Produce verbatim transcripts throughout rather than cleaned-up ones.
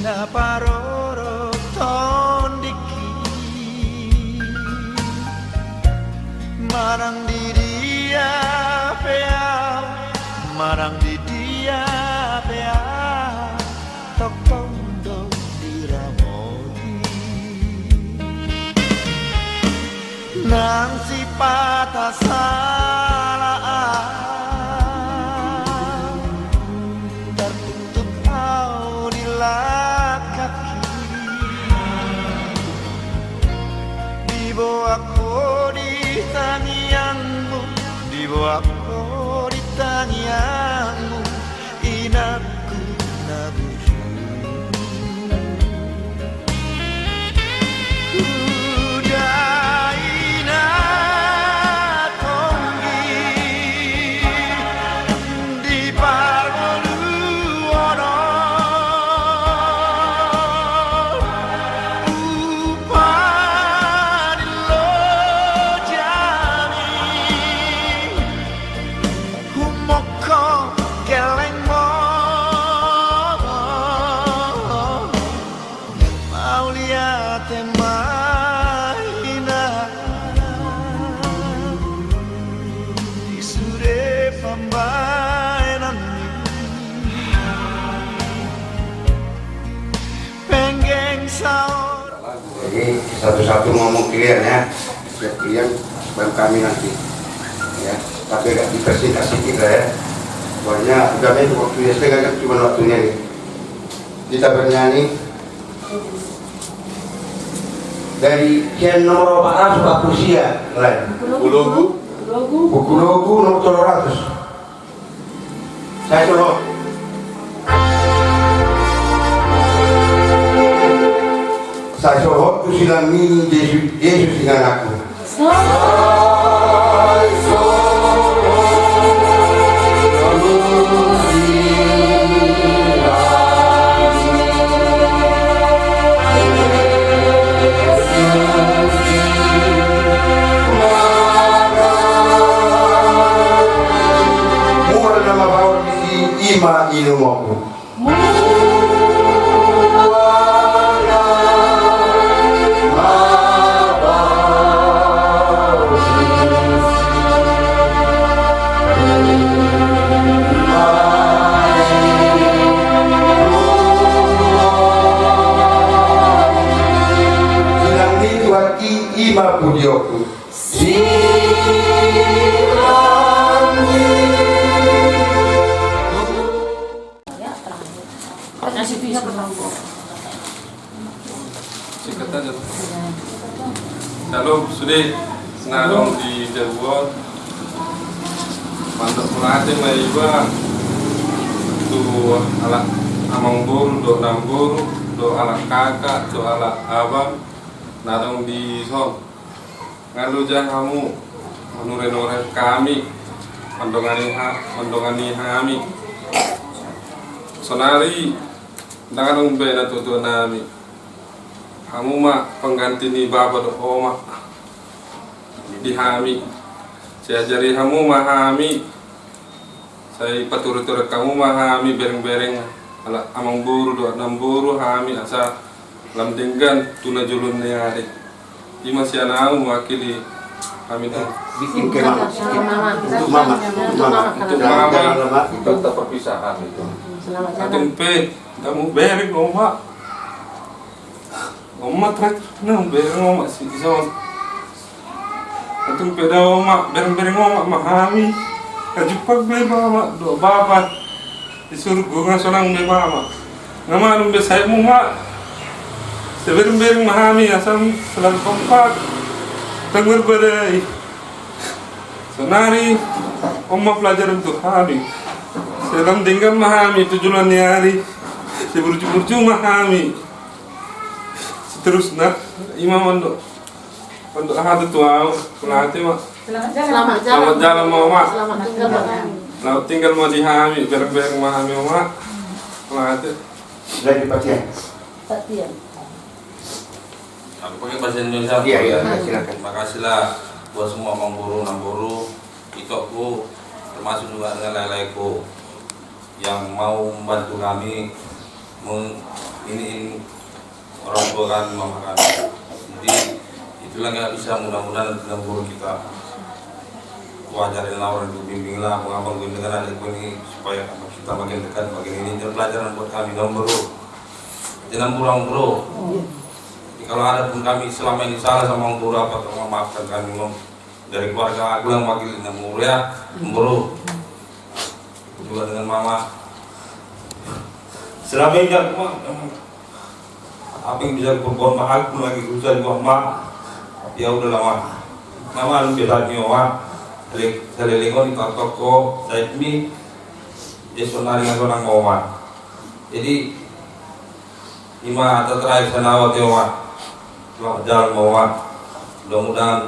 Na parorot tondingki, manang di dia pe ahu, manang di dia pe ahu, tongtong do diramoti. Nang sipata sala ahu, tartutup ahu di langkangki. Diboan ho di tangiangmu, diboan ho di tangiangmu, inangku na bujur. Hudaina tonggi di parngoluon on, upa ni lojami. Humongkop gellengmu, mauliate ma inang, di sude pambahenanmi. Penggeng saor. Jadi satu-satu ngomong kalian ya, setiap kalian, baru kami nanti. Ya, tapi agak dipersingkat sedikit lah ya. Soalnya udah main waktunya setengah jam, cuma waktunya ini. Kita bernyanyi dari sian nomor empat ratus empat puluh sia, lain. Buku logu. Buku logu nomor tolu ratus. Sai sohot. Sai sohot tu silang nini Jesus, Jesus ingananku. Sai sohot tu silang nini. Mual na mabaor disi, i ma inumonku. Mual na mabaor disi, i ma inumonku. Silang ni Tuhan i, i ma pudionku. Singkat aja. Shalom, sude na adong di jabu on. Mandok mauliate ma iba tu halak amangboru dohot namboru, dohot halak kakak, dohot halak abang na adong dison. Nga loja hamu manure-nure hami, mandongani ha-, mandongani hami. Sonari ndang adong be natua-tua nami. Hamu ma pangganti ni bapa dohot oma di hami. Sai ajari hamu ma hami. Sai pature-ture hamu ma hami bereng-bereng, halak amangboru dohot namboru hami, asa lam denggan tu na jolo ni ari. I ma sian ahu mewakili hami na. Bikin ke mama. Untuk mama. Untuk mama. Untuk mama. Itu perpisahan itu. Atung pe, ndang mubereng oma. Oma, trek na mubereng oma si dison. Atung pe da oma, bereng-bereng oma ma hami. Nga jumpang be mama dohot bapa di surgo, nga sonang be mama. Nga malum be saepmu ma. Sai bereng-bereng ma hami asa selalu kompak. Ndang marbadai. Sonari on ma pelajaran tu hami. Sai lam denggan ma hami tu joloan ni ari. Sai burju-burju ma hami. Seterusna, i ma mandok. Mandok aha tu ahu, mauliate ma. Selamat jalan. Selamat jalan ma, oma. Selamat tinggal ma. Selamat tinggal ma di hami, bereng-bereng ma hami, oma. Mauliate. Lagi patian. Patian. Aku pakai bahasa Indonesia. Iya, iya, silakan. Makasihlah buat semua amangboru, namboru, itokku, termasuk juga dengan lae-laeku. yang mau membantu kami meng-, iniin orang tua kami, mama kami. Jadi, itulah nggak bisa, mudah-mudahan nanti guru kita wajar, lawan itu bimbinglah abang-abang gue dengan adikku ini supaya kita makin dekat, makin ini. Dan pelajaran buat kami, Nang Bro. Jadi, Nang Bro, Bro. Jadi, kalau ada pun kami selama ini salah sama Nang Bro apa, tolong maafkan kami, Bang. Dari keluarga aku yang wakil Nang Bro ya, Bro. Juga dengan mama. Selama ini aku mah, apa yang bisa aku perbuat, mah aku lagi susah juga, mah. Ya udahlah, mah. Mama lu bela ni, mah. Sale-, saleleng on i, tok ko, sae mi. Dia sonari nggak sonang, mah. Jadi, ima kata terakhir sana, mah. Selamat jalan, mah. Mudah-mudahan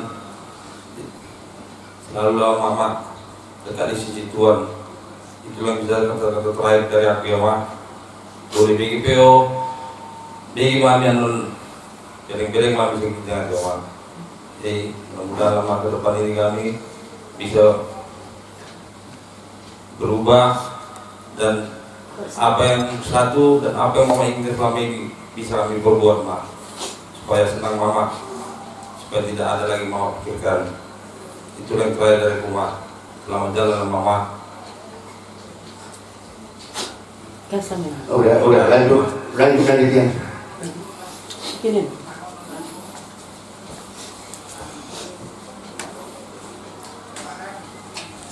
selalu, mama, dekat di sisi Tuhan. Itulah bisa kata-kata terakhir dari aku ya, Mak. Boleh bege pe ho, bege ma hami annon, bereng-bereng ma hami segi dengan ya, Mak. Jadi, mudah-mudahan, Mak, ke depan ini kami bisa berubah dan apa yang satu dan apa yang Mama inginkan selama ini bisa kami perbuat, Mak. Supaya senang Mama, supaya tidak ada lagi Mama pikirkan. Itulah yang terakhir dari Mama. Selamat jalan, Mama. Kasih, Mama. Udah, udah, lanjut, lanjut, lanjut, ya. Ini.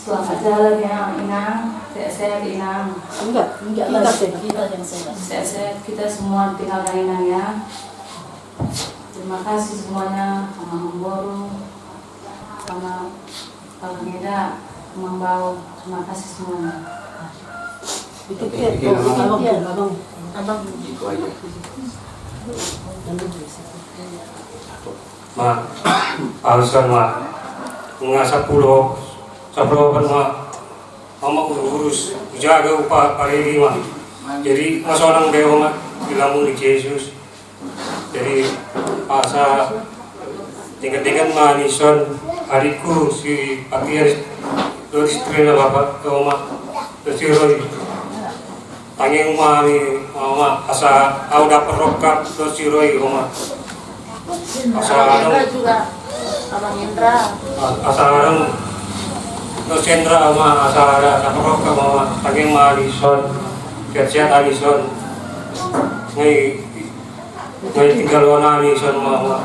Selamat jalan ya, Inang. Sehat-sehat, Inang. Enggak, enggak, kita, kita yang sehat. Sehat-sehat kita semua, tinggalkan Inang ya. Terima kasih semuanya, sama Amang Boru, sama Abang Eda, Amang Bau. Terima kasih semuanya. Bikin tiap, bikin, Abang, Abang, Abang. Abang. Itu aja. Lalu, Ma, alasan ma, nga sampulu, sampulu opat ma, ma, ma urus, jaga upa paridi ma. Jadi, masonang be ma, di lambung ni Jesus. Jadi, asa tingkat-tingkat ma ni son, adikku si Patian, dohot istrina, Bapak, ke oma. Dohot si Roy. Tangiang ma ni, oma, asa au dapot rongkap dohot si Roy, oma. Asa Abang Indra adong juga. Abang Indra. A-, asa adong dohot si Indra, oma, asa dapot rongkap, oma. Tangiang ma ni son. Sehat-sehat ni son. Ngai, ngai tinggal wana ni son ma, oma.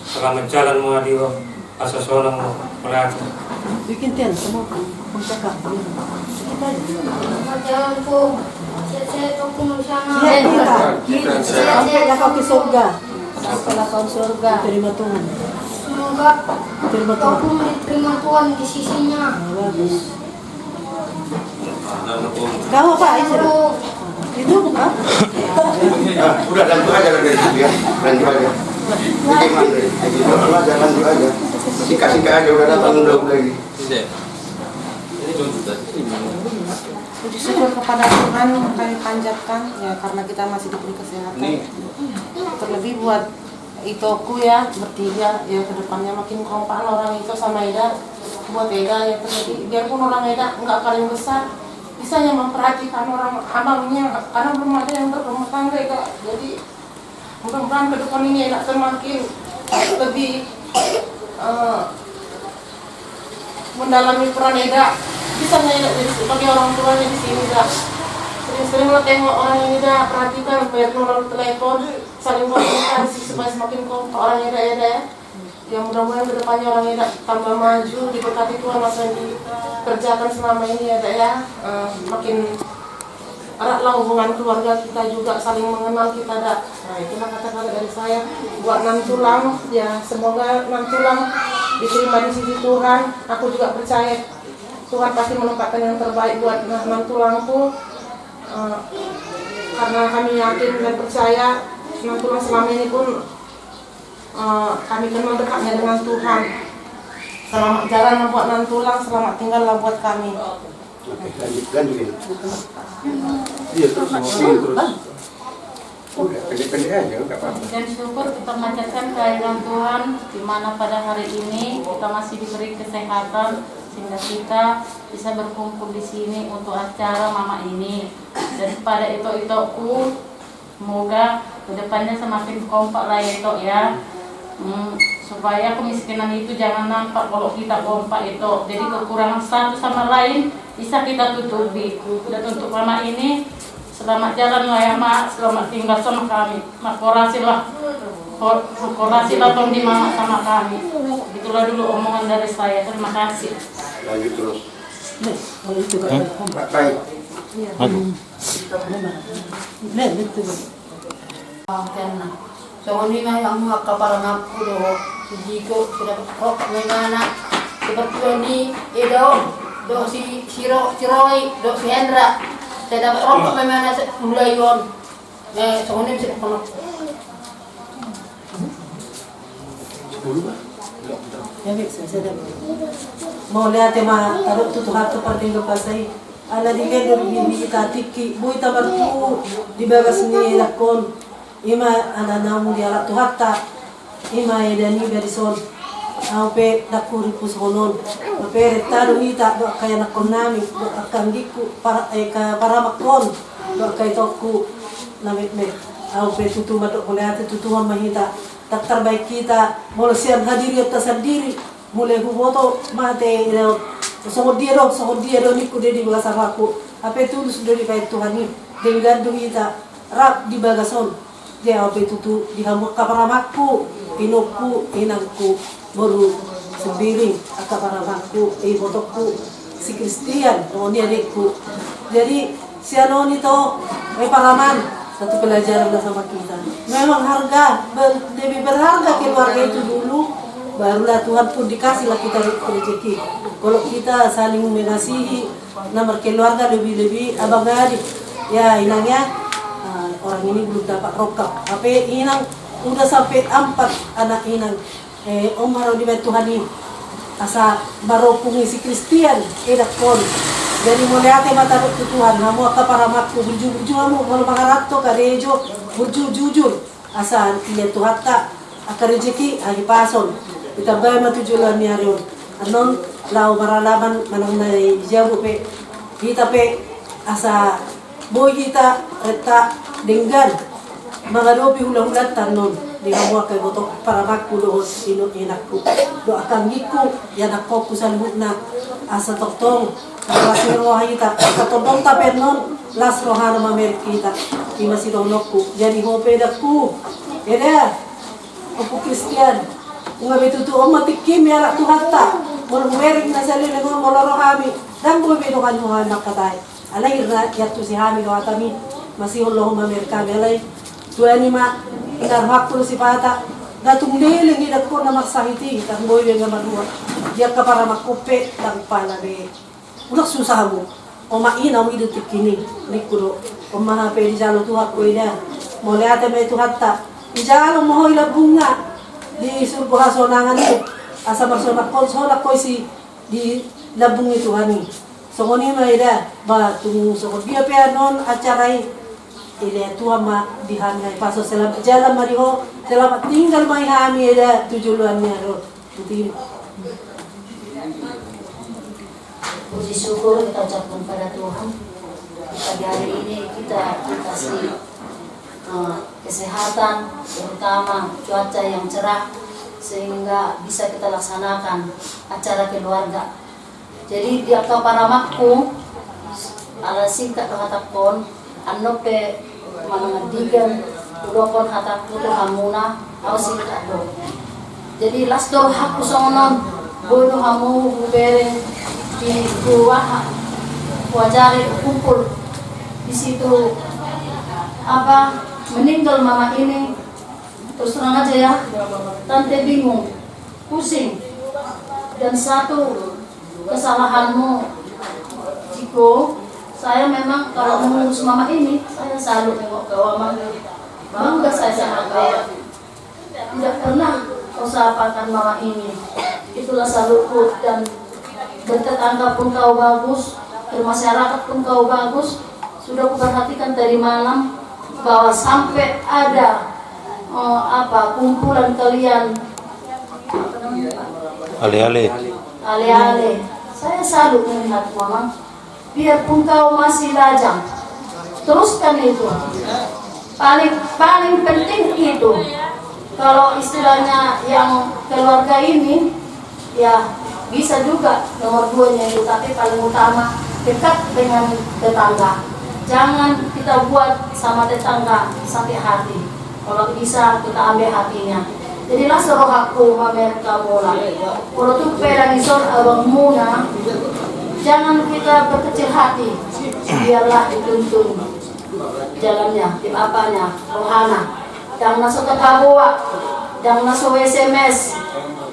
Selamat jalan ma di, oma. Asa sonang ma, apalagi. Bikin tian, semua pun cakap. Selamat jalan, Pung. Sehat-sehat, Pung, di sana. Iya, iya. Sampai lah kau ke surga. Sampai lah kau surga. Terima Tuhan. Semoga Terima Tuhan. Pung diterima Tuhan di sisinya. Ah, bagus. Kau apa, Aisyah? Itu, ha? Ah, udah, lanjut aja, lanjut aja. Lanjut aja. Bikin Andre. Lanjut aja, lanjut aja. Singkat-singkat aja, udah datang, udah, udah ini. Iya. Ini cuma juta. Puji syukur kepada Tuhan kami panjatkan, ya, karena kita masih diberi kesehatan. Ini. Terlebih buat itoku ya, bertiga, ya, ke depannya makin kompak orang ito sama Eda, buat Eda ya, terlebih biarpun orang Eda nggak paling besar, bisa ya memperhatikan orang abangnya, karena belum ada yang berumah tangga, Eda. Jadi, mudah-mudahan ke depan ini Eda semakin lebih, eh, mendalami peran Eda, bisa nggak Eda jadi sebagai orang tuanya di sini, Eda. Sering-sering lo tengok orang ini, Eda, perhatikan, biar lo telepon, saling komunikasi supaya semakin kompak orang Eda, Eda ya. Ya, mudah-mudahan ke depannya orang Eda tambah maju, diberkati Tuhan apa yang dikerjakan selama ini, Eda ya. Eh, makin eratlah hubungan keluarga kita juga, saling mengenal kita, Eda. Nah, itulah kata-kata dari saya buat nantulang. Ya, semoga nantulang diterima di sisi Tuhan. Aku juga percaya Tuhan pasti menempatkan yang terbaik buat na-, nantulangku. Eh, karena kami yakin dan percaya nantulang selama ini pun, eh, kami kenal dekatnya dengan Tuhan. Selamat jalan buat nantulang, selamat tinggal lah buat kami. Oke, lanjut, lanjutin. Iya, terus, terus. Udah, pendek-pendek aja, nggak apa-apa. Puji syukur kita panjatkan kehadiran Tuhan, di mana pada hari ini kita masih diberi kesehatan, Sehingga kita bisa berkumpul di sini untuk acara mama ini. Daripada ito-itoku, semoga kedepannya semakin kompak lah ya, Ito, ya. Hmm, supaya kemiskinan itu jangan nampak kalau kita kompak, Ito. Jadi kekurangan satu sama lain bisa kita tutupi. Dan untuk mama ini, selamat jalan lah ya, Mak. Selamat tinggal sama kami. Makorasi lah. Ko-, makorasi lah tong di mama sama kami. Itulah dulu omongan dari saya. Terima kasih. Lanjut terus. Nih, kalau itu kan. Ba-, baik. Iya. Aduh. Nih, betul. Songon i ma hamu angka paramangku dohot si Jiko, sai dapot rongkap ma ibana. Si partua ni Eda on, dohot si, si Ro-, si Roy, dohot si Hendra. Sai dapot rongkap ma ibana mulai on. Eh, songon i ma sai dapot. Mauliate ma taruhon tu Tuhanta pardenggan basa i. Ala di lendo di bini hita tingki, boi hita martubu di bagas ni edangkon. Ima ala naung dialap Tuhanta, ima eda niba dison. Au pe ndang hurimpu songon on. Maperet ta do hita dohot angka ianakkonnami, dohot angka anggingku, para-, eh, angka paramangkon, dohot angka itongku na metmet. Au pe tutu mandok mauliate tu Tuhan ma hita. Ndang tarbaen hita molo sian hadirionta sandiri. Mulai huboto mate eda on. Songon dia do, songon dia do ningku do di bagas rohangku. Hape tulus do dibaen Tuhan i. Denggan do hita rap di bagas on. Jadi au pe tutu di hamu angka paramangku, inongku, inangku, boru Sembiring, angka paramangku, eh, ibotongku si Kristian, songon i adekku. Jadi sian on, Ito, eh, paraman, satu pelajaran lah sama kita. Memang harga, ber-, lebih berharga keluarga itu dulu, barulah Tuhan pun dikasihlah kita re-, rezeki. Kalau kita saling mengasihi, na markeluarga, lebih-lebih abang adik. Ya, inang ya, ah, orang ini belum dapat rongkap. Hape inang udah sampai empat anak inang. Eh, on ma ro dibaen Tuhan i. Asa marompung i si Kristian, edangkon. Jadi mauliate ma taruhon tu Tuhan, hamu angka paramangku, burju-burju hamu, molo mangaranto karejo, burju jujur. Asa dibaen Tuhanta angka rezeki, hahipason. Ditambai ma tu joloan ni ari on. Annon laho maralaman manang na di jabu pe, hita pe asa boi hita renta denggan mangadopi hula-hulanta annon. Di hamu angka iboto paramangku dohot inong inangku, dohot angka anggingku, ianakkonku saluhutna, asa tongtong las ni roha hita, angka tondongta pe annon las rohana mamereng hita. Ima sidohononku. Jadi ho pe edangku, eda, Ompu Kristian, nunga be tutu on ma tingkim ialap Tuhanta. Molo hubereng na saleleng on, molo ro hami, ndang boi be dongan ho hami mangkatai. Alai ra iantusi hami do hatami, masihol do ho mamereng hami. Alai tuani ma, ina rohangku do sipata, na tung leleng edangkon na marsahit i, ndang boi be nga madua. Di angka paramangkon pe ndang pala be. Unang susah hamu. Oma ina, ui do tingki ni, ningku do. Oma hape dijalo Tuhan ho, eda. Mauliate ma i Tuhanta. Dijalo ma ho i lambungna di surgo hasonangan i. Asa marsonang ho, sonang ho i si di lambung ni Tuhan i. Songon i ma, eda, ba tung songon dia pe annon acara i, eda, Tuhan ma di hami hahipason. Selamat jalan ma di ho, selamat tinggal ma i hami, eda, tu joloan ni ari on. Puji syukur kita ucapkan pada Tuhan. Pagi hari ini kita dikasih eh, kesehatan, terutama cuaca yang cerah, sehingga bisa kita laksanakan acara keluarga. Jadi di angka paramangku, ala singkat do hatangkon, annon pe manang andigan hudokkon hatangku tu hamuna, au singkat do. Jadi las do rohangku songon on, boi do hamu hubereng di, huaha, huajari, hukumpul di situ. Apa, meninggal mama ini, terus terang aja ya, tante bingung, pusing, dan satu kesalahanmu, Jiko, saya memang kalau mengurus mama ini, saya selalu nengok kau, Mama. Bangga saya sama kau. Tidak pernah kau sapakan mama ini. Itulah salukku, dan bertetangga pun kau bagus, bermasyarakat pun kau bagus. Sudah kuperhatikan tadi malam bahwa sampai ada, eh, apa, kumpulan kalian, apa namanya, Pak? Ale-ale. Ale-ale. Saya salut melihat mama. Biarpun kau masih lajang, teruskan itu. Paling paling penting itu. Kalau istilahnya yang keluarga ini, ya, bisa juga nomor duanya itu, tapi paling utama dekat dengan tetangga. Jangan kita buat sama tetangga sakit hati. Kalau bisa kita ambil hatinya. Jadi las rohangku mamereng hamu. Molo tung pe dison abangmuna, jangan kita berkecil hati. Biarlah dituntun jalannya, di apanya, rohana. Ndang na so tapaboa, ndang na so S M S.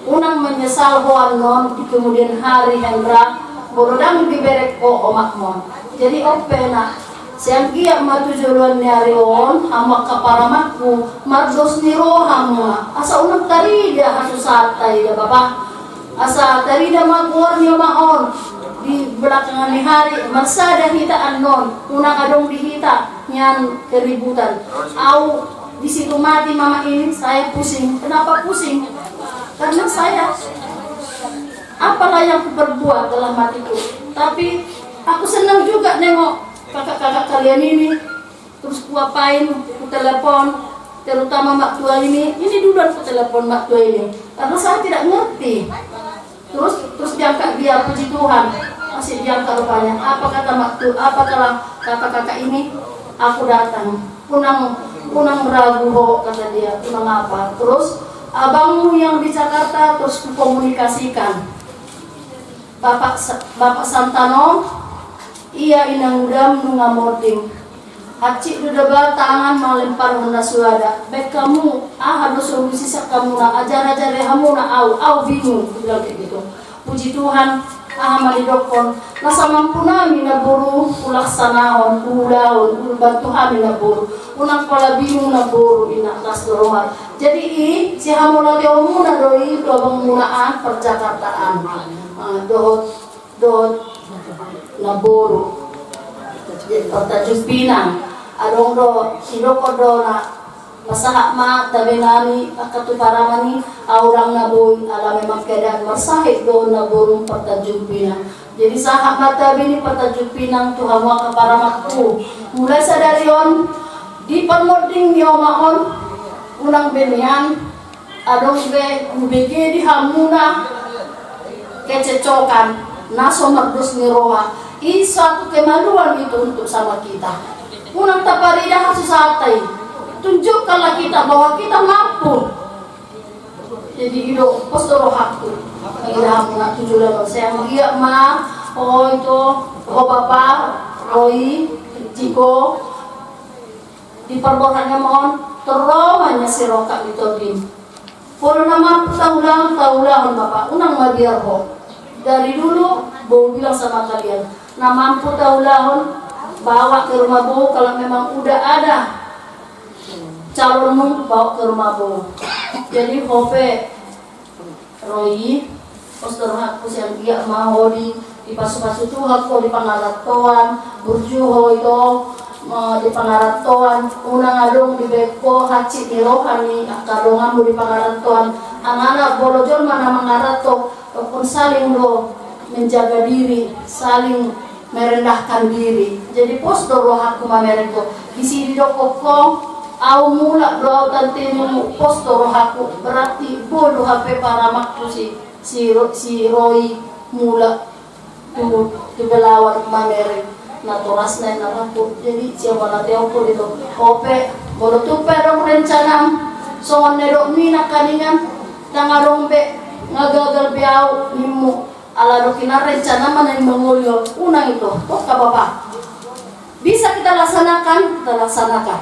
Unang menyesal ho annon di kemudian hari, Hendra, molo ndang dibereng ho omakmon. Jadi on pe na, sai anggiat ma tu joloan ni ari on, hamu angka paramangku, mardos ni roha ma, asa unang tarida hasusahanta i da bapa. Asa tarida ma goar ni omak on di belakangan ni ari, marsada hita annon, unang adong di hita nian keributan. Au di situ mati mama ini, saya pusing. Kenapa pusing? Karena saya, apalah yang kuperbuat dalam hatiku. Tapi aku senang juga nengok kakak-kakak kalian ini. Terus kuapain, kutelepon, terutama maktua ini. Ini duluan kutelepon maktua ini, karena saya tidak ngerti. Terus, terus diangkat dia, puji Tuhan, masih diangkat rupanya. Apa kata maktua, apa kata kakak-kakak ini? Aku datang. Unang, unang ragu ho, kata dia, unang apa. Terus abangmu yang di Jakarta terus kukomunikasikan. Bapak Sa-, Bapak Santano, ia inangudam nunga mording. Hansit do deba tangan mangalempar hon na suada. Baen hamu, aha do solusi sian hamuna, ajar-ajari hamuna au, au bingung, dibilang kayak gitu. Puji Tuhan, aha ma didokkon, na samampu nami na boru, ulaksanahon, uulahon, ulubantu hami na boru. Unang pola bingung na boru, ina las do roha. Jadi i, sihamauliateonmuna do i tu abangmuna an, parjakartaan. Ah, dohot, dohot na boru. Jadi partanjung pinang. Adong do, idokkon do na, pasahat ma tabe nami, angka tu parangan i, au ndang na boi, ala memang keadaan marsahit do na boru partanjung pinang. Jadi sahat ma tabe ni partanjung pinang tu hamu angka paramangku. Mulai sadari on, di parmording ni omak on, unang be nian adong be hubege di hamuna kecekcokan, na so mardos ni roha. I satu kemaluan itu untuk sama kita. Unang taparida hasusahanta i. Tunjukkanlah kita bahwa kita mampu. Jadi i do, pos do rohangku. Ida hamuna tu joloan on, sai anggiat ma, ho ito, ho bapa, ro i, jiko, di parborhat ni omak on, torop ma nian sirongkap ni tondim. Molo na mampu taulahon, taulahon bapa, unang mabiar ho. Dari dulu bou bilang sama kalian, na mampu taulahon, bawa ke rumah bou, kalau memang udah ada calonmu, bawa ke rumah bou. Jadi ho pe, ro i, pos do rohangku, sai anggiat ma ho di, dipasupasu Tuhan ho di pangarantoan, burju ho ito, eh, di pangarantoan, unang adong dibaen ho hansit ni roha ni angka donganmu di pangarantoan. Alana molo jolma na mangaranto, dokkon saling do menjaga diri, saling merendahkan diri. Jadi pos do rohangku mamereng ho. Disi didokkon ho, au mulak do au tantemu, pos do rohangku, berarti boi do hape paramangku si, si, ro-, si ro i mulak tu, tu Belawan mamereng natorasna i na rapu. Jadi sian mana teongku ito. Ho pe, molo tung pe adong rencanam, songon na nidokmi nangkaningan, ndang adong be, nga gagal be au nimmu. Ala adong hian rencana ma na mangoli ho, unang ito, tongka bapa. Bisa kita laksanakan, kita laksanakan.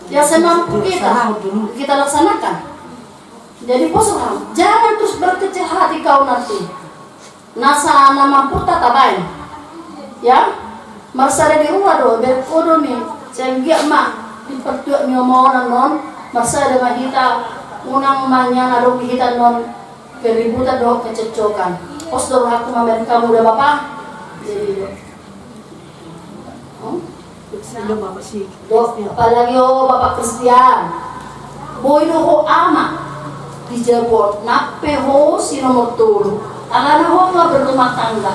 Ya semampu kita, kita laksanakan. Jadi pos roham, jangan terus berkecil hati kau nanti. Na sa na mamputa tabaen. Ya, marsada di rua do, bereng ho do ni, sai anggiat ma di partuat ni omak on annon, marsada ma hita, unang ma nian adong di hita annon keributan dohot kecekcokan. Pos do rohangku mamereng hamu da bapa. Jadi, hmm? Do, apalagi ho bapa Kristian. Boi do ho ama di jabu on, nang pe ho si nomor tolu. Alana ho nga berumah tangga.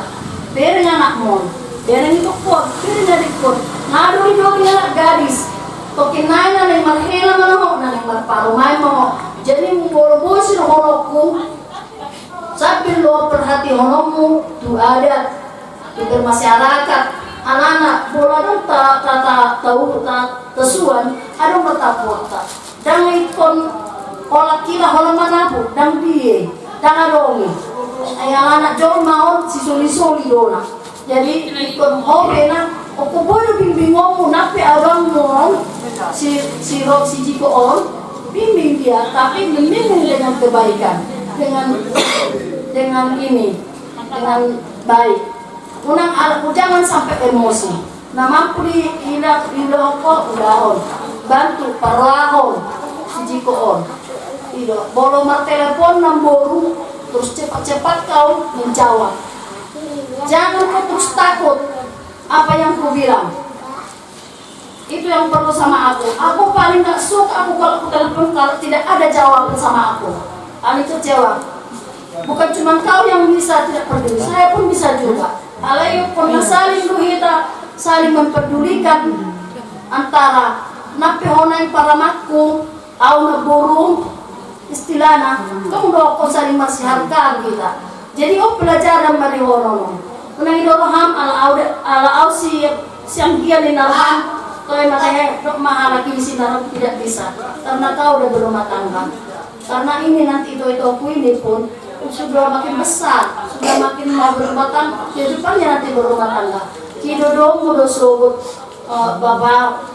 Bereng anakmon, bereng itongkon, bereng adikkon. Nga dori-dori anak gadis. Tongkin nai na naeng marhela ma ho, na naeng marparumaen ma ho. Jadi molo boi sidohononku, sambil do perhatihononmu tu adat, tu bermasyarakat. Alana molo adong ta, ta, ta, ta, ta, tasuan, adong do tapuakta. Ndang ingkon holan hita holan manapuk, ndang boi, ndang adong i. Ai alana jolma on sisoli-soli do na. Jadi ingkon ho pe na, ingkon boi do bimbingonmu, nang pe abangmu on, si, si Ro, si Jiko on, bimbing dia, tapi membimbing dengan kebaikan, dengan, dengan ini, dengan baik. Unang ala, jangan sampai emosi. Na mampu di ila, ila ho, ulahon, bantu, parlahon si Jiko on. I do, molo martelepon namboru, terus cepat-cepat kau menjawab. Jangan kau terus takut apa yang kubilang. Itu yang perlu sama aku. Aku paling nggak suka aku kalau aku telepon, kalau tidak ada jawaban sama aku. Paling kecewa. Bukan cuma kau yang bisa tidak peduli, saya pun bisa juga. Alai pernah saling do hita, saling mempedulikan antara nang pe ho naeng paramangku, au namboru, istilahna, tong do ingkon saling masihargaan hita. Jadi on pelajaran ma di ho on. Unang i do roham, ala au da, ala au si, si anggia ni na roham, toe ma tehe, dok ma halak i si na roham tidak bisa. Karena kau udah berumah tangga. Karena ini nanti ito-itoku ini pun sudah makin besar, sudah makin mau berumah tangga, kehidupannya nanti berumah tangga. Sidohonon do sogot, eh, bapa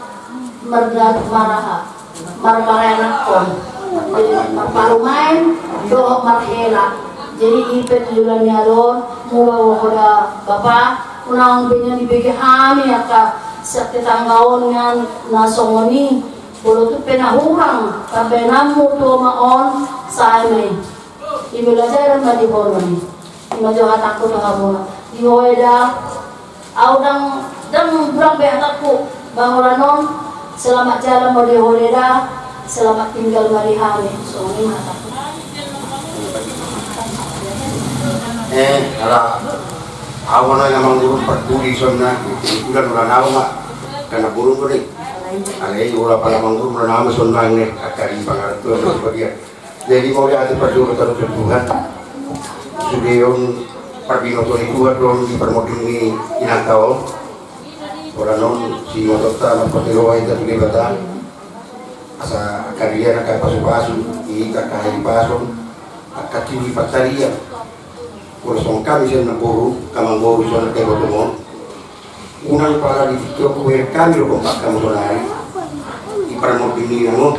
marda-, maraha, mar-, maranakkon, marparumaen dohot marhela. Jadi i pe tujuan ni ari on, molo ho da bapa, unang be nian dibege hami angka sian tetangga on nian na songon i. Molo tung pe na hurang pambahenanmu tu oma on, sae ma i. I ma pelajaran ma di ho on i. I ma jo hatangku tu hamuna. Di ho eda, au ndang, ndang hurang be hatangku. Ba holan on, selamat jalan ma di ho eda, selamat tinggal ma di hami. Songon i ma hatangku. Eh, ala au na amangboru parduli songon na, kebetulan holan au ma, karena burung ko ni. Alai holan amangboru holan au ma songon na, angka di pangarantoan sebagian. Jadi mauliate parjolo tu Tuhan. Sude on parbinoto ni Tuhan do on di parmonding ni inanta on. Holan on sibotolta marpatiloa hita tu Debata. Asa angka dia angka pasu-pasu, i angka hahipason, angka tingki partarian. Molo songon hami sian namboru, amangboru songon angka ibotom on. Unang pala di tiktok U R kami do kompak hamu saonari. Di parmonding ni inang on.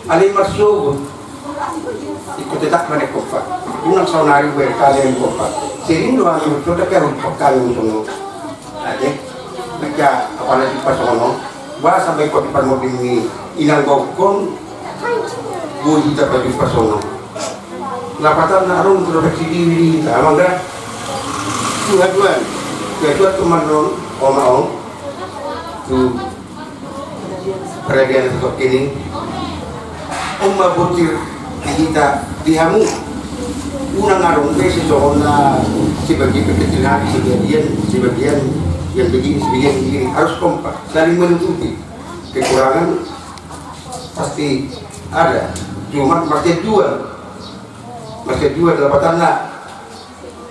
Alai marsogot. Ingkon tetap ma na kompak. Unang saonari U R kami na kompak. Sering do hami, coba kami kompak kami songon on. Ate, maka apalagi pas songon on. Bah, sampe ingkon di parmonding ni inang bokon, boi hita pajumpang songon on. Lapatanna adong introspeksi diri di hita, amang da. Tuhan, Tuhan. Tuhan, Tuhan, teman on, oma on. Tu paradian sosok ini. On ma botir di hita, di hamu. Unang adong be sisongon na sebagian kecil hati, sebagian, sebagian yang begini, sebagian begini. Harus kompak, saling menutupi. Kekurangan pasti ada. Cuma marsian jual. Marsian jual lapatanna.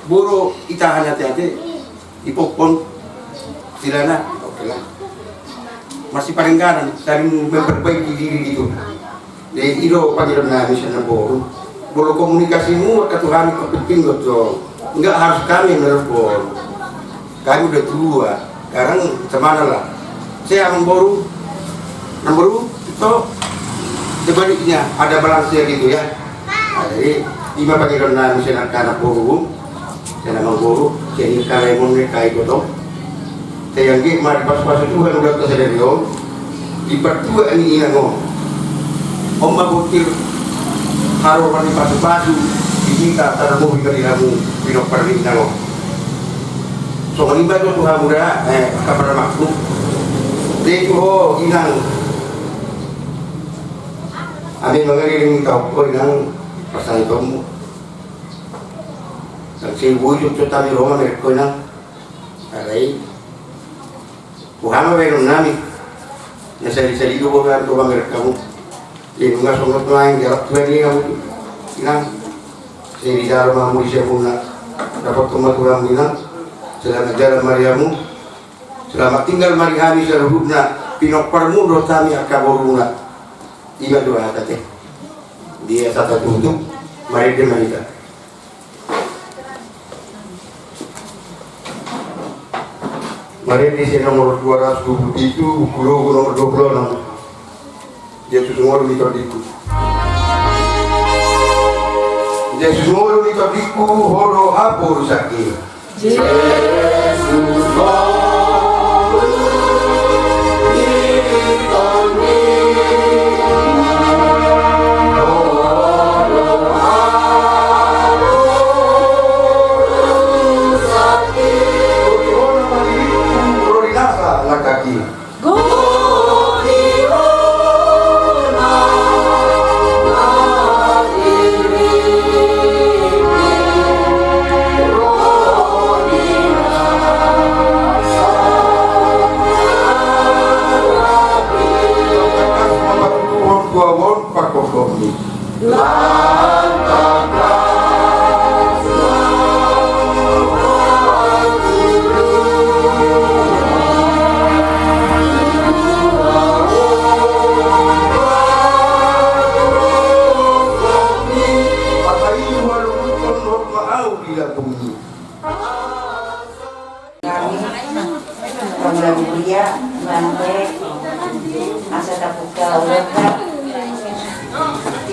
Boro itahan ate-ate. Ipophon. Istilahna. Oke lah. Masih paling kanan. Saling memperbaiki diri gitu. Jadi i do pangidoan nami sian namboru. Molo komunikasimu angka tu hami kepenting do jo. Nggak harus kami yang nelpon. Kami udah tua. Sekarang kemana lah? Saya namboru. Namboru, itu sebaliknya ada balance ya gitu ya. Nah, jadi i ma pangidoan nami sian angka namboru. Sian namboru, sian angka lae mon ni kai gotong. Sai anggiat ma dipasu-pasu Tuhan ulaonta sadari on, di partua ni inang on. On ma botir haroman ni pasu-pasu di hita, tarlumobi ma di hamu pinompar ni inang on. Songon i ma jo tu hamu da, eh, angka paramangku. Jadi tu ho inang, ami mangaliling taon ho inang, pasangitonmu. Nang sai boi jo tu hami ro ma merek ho inang. Ai, boha ma baenon nami? Na sali-sali do boha do mangerek hamu. Jadi nunga songon nai dialap Tuhan i hamu tu. Inang, sai dijalo ma hamu di siamunna. Dapothon ma tu hamu inang. Selamat jalan ma di hamu. Selamat tinggal ma di hami saluhutna. Pinomparmu do hami angka boruna. Ima do hata te. Di asa tatutup. Marende ma hita. Marende sian nomor dua ratus dua puluh pitu, buku logu nomor dua puluh enam. Jesus ngolu ni tondingku. Jesus ngolu ni tondingku, ho do haporusanki. Jesus ngolu ni tondingku. Pakkokhon ni. Nami, Pangula Buria, Bante, asa tabuka ulos.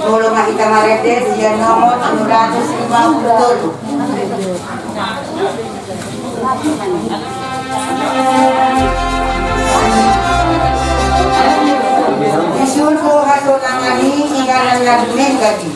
Molo ma hita marende, sian nomor tolu ratus lima puluh tolu. Di sulbu hasonangan i, inganan na dumenggan i.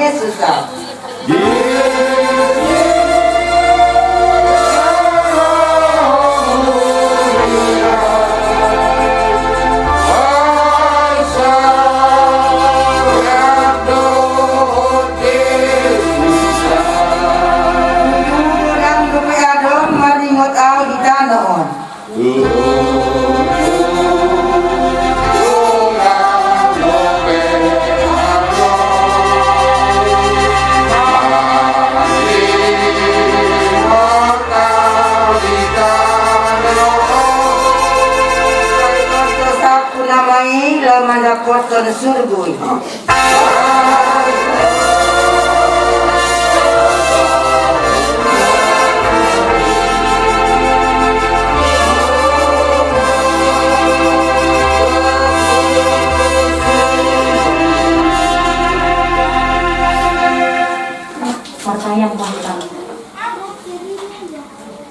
Jesus. Ndang dope adong maringot au di tano on. Dosangku nama i laho mandapothon surgo i. Martangiang ma hita.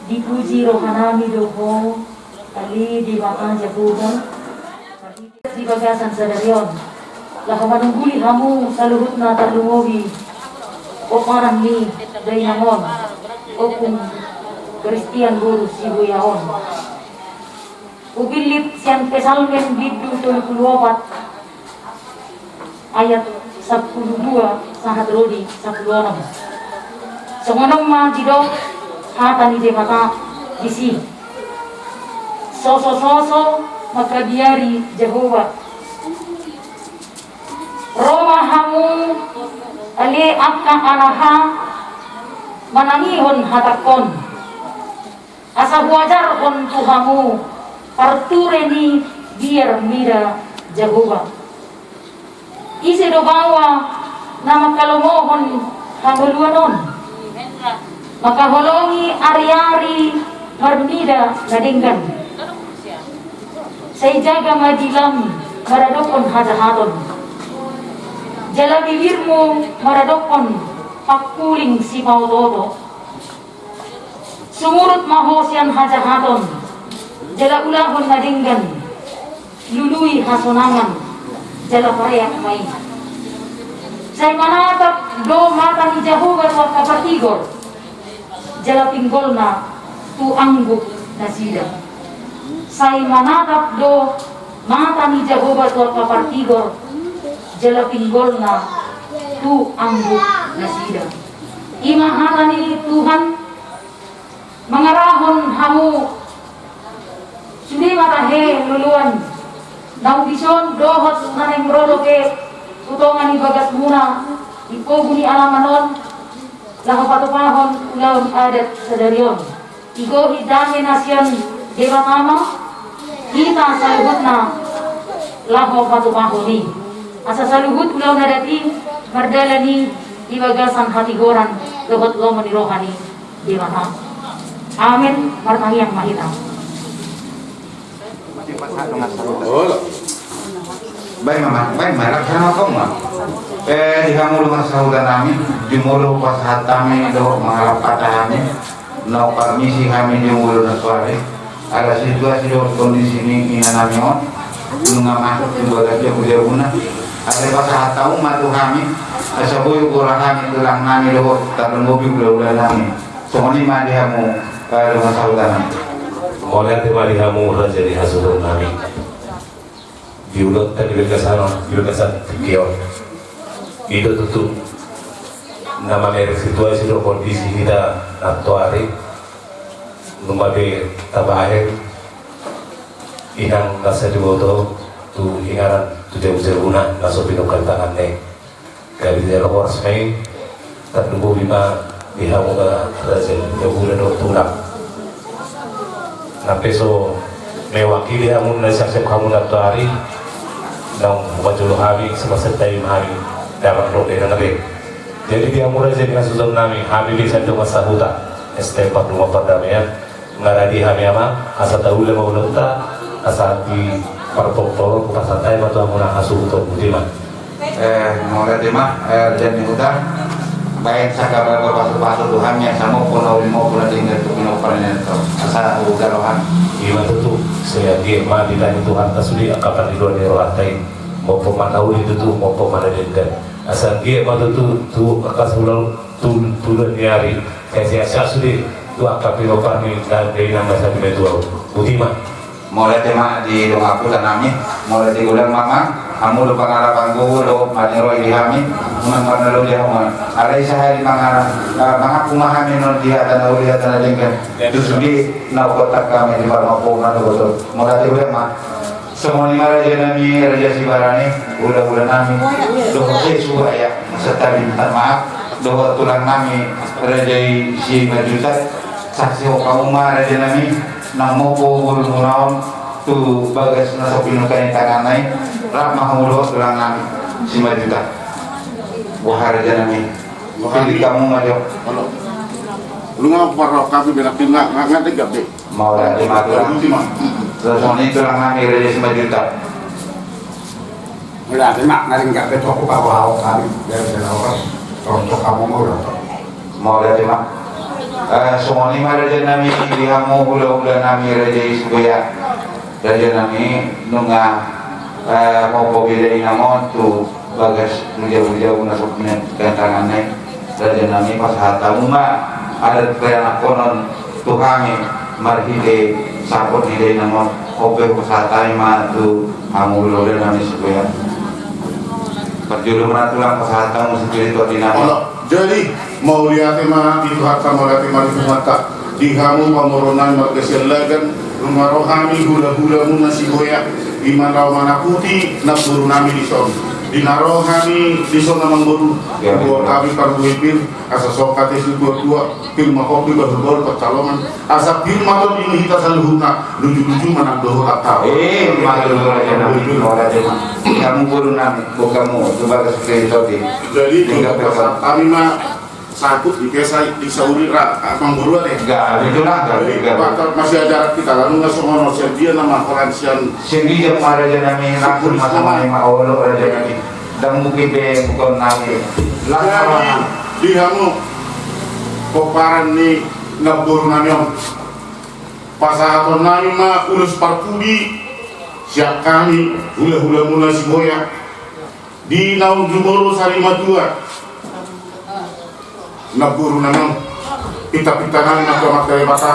Dipuji rohanami do Ho, ale Debata Jahowa. Di bagasan sadari on, laho manungguli hamu saluhutna tarlumobi pomparan ni dainang on, ompung Kristian boru Sibuya on. Hubillit sian Psalmen bindu tolu pulu opat ayat sampulu dua sahat ro di sampulu onom. Songon on ma didok hata ni Debata disi. Sosososo mangkabiari Jahowa. Ro ma hamu ale angka anaha manangihon hatangkon. Asa huajarhon tu hamu parture ni biar mida Jahowa. Ise do baoa na mangkalomohon hangoluan on? Mangkaholongi ariari marnida na denggan. Sai jaga ma dilam maradophon hajahaton. Jala bibirmu maradophon pangkuling sipaotooto. Sumurut ma ho sian hajahaton, jala ulahon na denggan, lului hasonangan, jala pareak ma i. Sai manatap do mata ni Jahowa tu angka partigor, jala pinggolna tu angguk nasida. Sai manatap do mata ni Jahowa tu angka partigor, jala pinggolna tu angguk nasida. I ma hata ni Tuhan mangarahon hamu sude ma tahe loloan na dison dohot na naeng ro dope tu tonga ni bagasmuna di pogu ni alaman on, laho patupahon ulaon adat sadari on. Digohi dame na sian Debata ma hita saluhutna laho patupahon i. Asa saluhut ulaon adat i mardalan i di bagasan hatigoran dohot lomo ni roha ni Debata. Amen. Martangiang ma hita. Baen ma, baen ma, laksana kau ma. Eh, di hamu dongan sahuta nami, jumolo pasahat hami dohot mangalap hata hami, na parmisi hami jumolo na suari. Ala situasi dohot kondisi ni ina nami on, nunga masuk tu bagas jabujabuna. Ala pasahat hamu ma tu hami, asa boi goar hami tulang nami dohot tarlumobi hulahula nami. Songon i ma di hamu, eh, dongan sahuta nami. Mauliate ma di hamu raja ni hasuhuton nami. Di ulaonta di bagasan on, di bagasan tingki on. I do tutu na mamereng situasi dohot kondisi hita nantoari. Nunga be tabahen inang na sai diboto tu inganan tu jabujabuna na so pinungka tanganna i. Gabe jala horas ma i, tarlumobi ma di hamu na raja ni hula dohot tulang. Na pe so mewakili hamu na siap-siap hamu nantoari, naung hupajolo hami, so pasahat hami damang dohot dainang be. Jadi di hamu raja ni hasuhuton nami, hami be sian dongan sahuta, S T M Parduma Pardamaian, nunga radi hami amang, asa taula ma ulaonta, asa di parpotopot pasahat hami ma tu hamu na hasuhuton, botima. Eh, mauliate ma, eh, raja ni huta, baen sangkap pasupasu tu hami, asa mompo na uli, mompo na denggan tu pinompar ni Tuhan, asa uga roham. I ma tutu, sai anggiat ma ditani Tuhanta sude angka pangidoan ni rohanta i, mompo ma na uli tutu, mompo ma na denggan. Asa anggiat ma tutu, tu angka sula, tu, tu dua ni ari, sai sehat-sehat sude tu angka pinompar ni dainang na sadia tu ahu. Botima. Mauliate ma di dongan sahuta nami, mauliate godang ma amang, hamu do pangarapan gogo dohot maniroi di hami, unang marnalo di hamu. Alai sahali manga-, eh, mangaku ma hami non di hata na uli, hata na denggan. Tu sude na hupasahat hami di parmaponan do botul. Mauliate godang ma. Songon i ma raja nami, raja Sibarani, hulahula nami, dohot raja Subaya, serta minta maaf, dohot tulang nami, raja i Simanjuntak, saksihon hamu ma raja nami, na mompo borumuna on tu bagas na so pinungka ni tanganna i, rap ma hamu dohot tulang nami, Simanjuntak. Boha raja nami, pilih hamu ma jo. Olo. Nunga parrohahon hami be, nunga, nunga denggan be. Mauliate ma tulang. Songon i tulang nami raja Simanjuntak. Mauliate ma, nunga denggan be, tongtong paboahon hami, biar selawas, tongtong hamu mauliate. Mauliate ma. Eh, songon i ma raja nami, di hamu hulahula nami raja i Subaya. Raja nami nunga, eh, mompo be dainang on tu bagas ni jabu-jabu na so pinungka tanganna i. Raja nami, pasahat hamu ma adat parianakhonon tu hami marhite saput ni dainang on. On pe hupasahat hami ma tu hamu hulahula nami Subaya. Parjolo ma tulang pasahat hamu sipilih tu atina. Olo, jadi mauliate ma di Tuhanta, mauliate ma di Tuhanta. Di hamu pamoruon nami marga Siallagan, nunga ro hami hulahulamuna Siboya, i ma na manaputi namboru nami dison. Di na ro hami dison amangboru, huboan hami parbue pir, asa songon hata ni situatua, pir ma hopi bahulbahul pansalongan, asa pir ma tondi ni hita saluhutna, lujuluju ma nang dohot angka. Eh, ma tutu raja nami, raja nami. Hamu boru nami, boha hamu, tu bagas pir tondi. Jadi, hingga tu pesan. Kami ma saput di pesa di sauri ra, amangboru ate. Enggak, itu lah, enggak, jadi, enggak. Masih ajaran hita, lalu nunga songon on, sian dia nama holan sian. Sian dia ma raja nami, langsung ma songon i ma olo raja nami. Ndang mungkin be bukan nami. Jadi, di hamu, pomparan ni namboru nami on. Pasahaton nami ma ulos parpudi, sian hami, hulahulamuna Siboya. Di naung jumolo sari matua. Namboru nami on. Pita-pita nami ma tu Amanta Debata,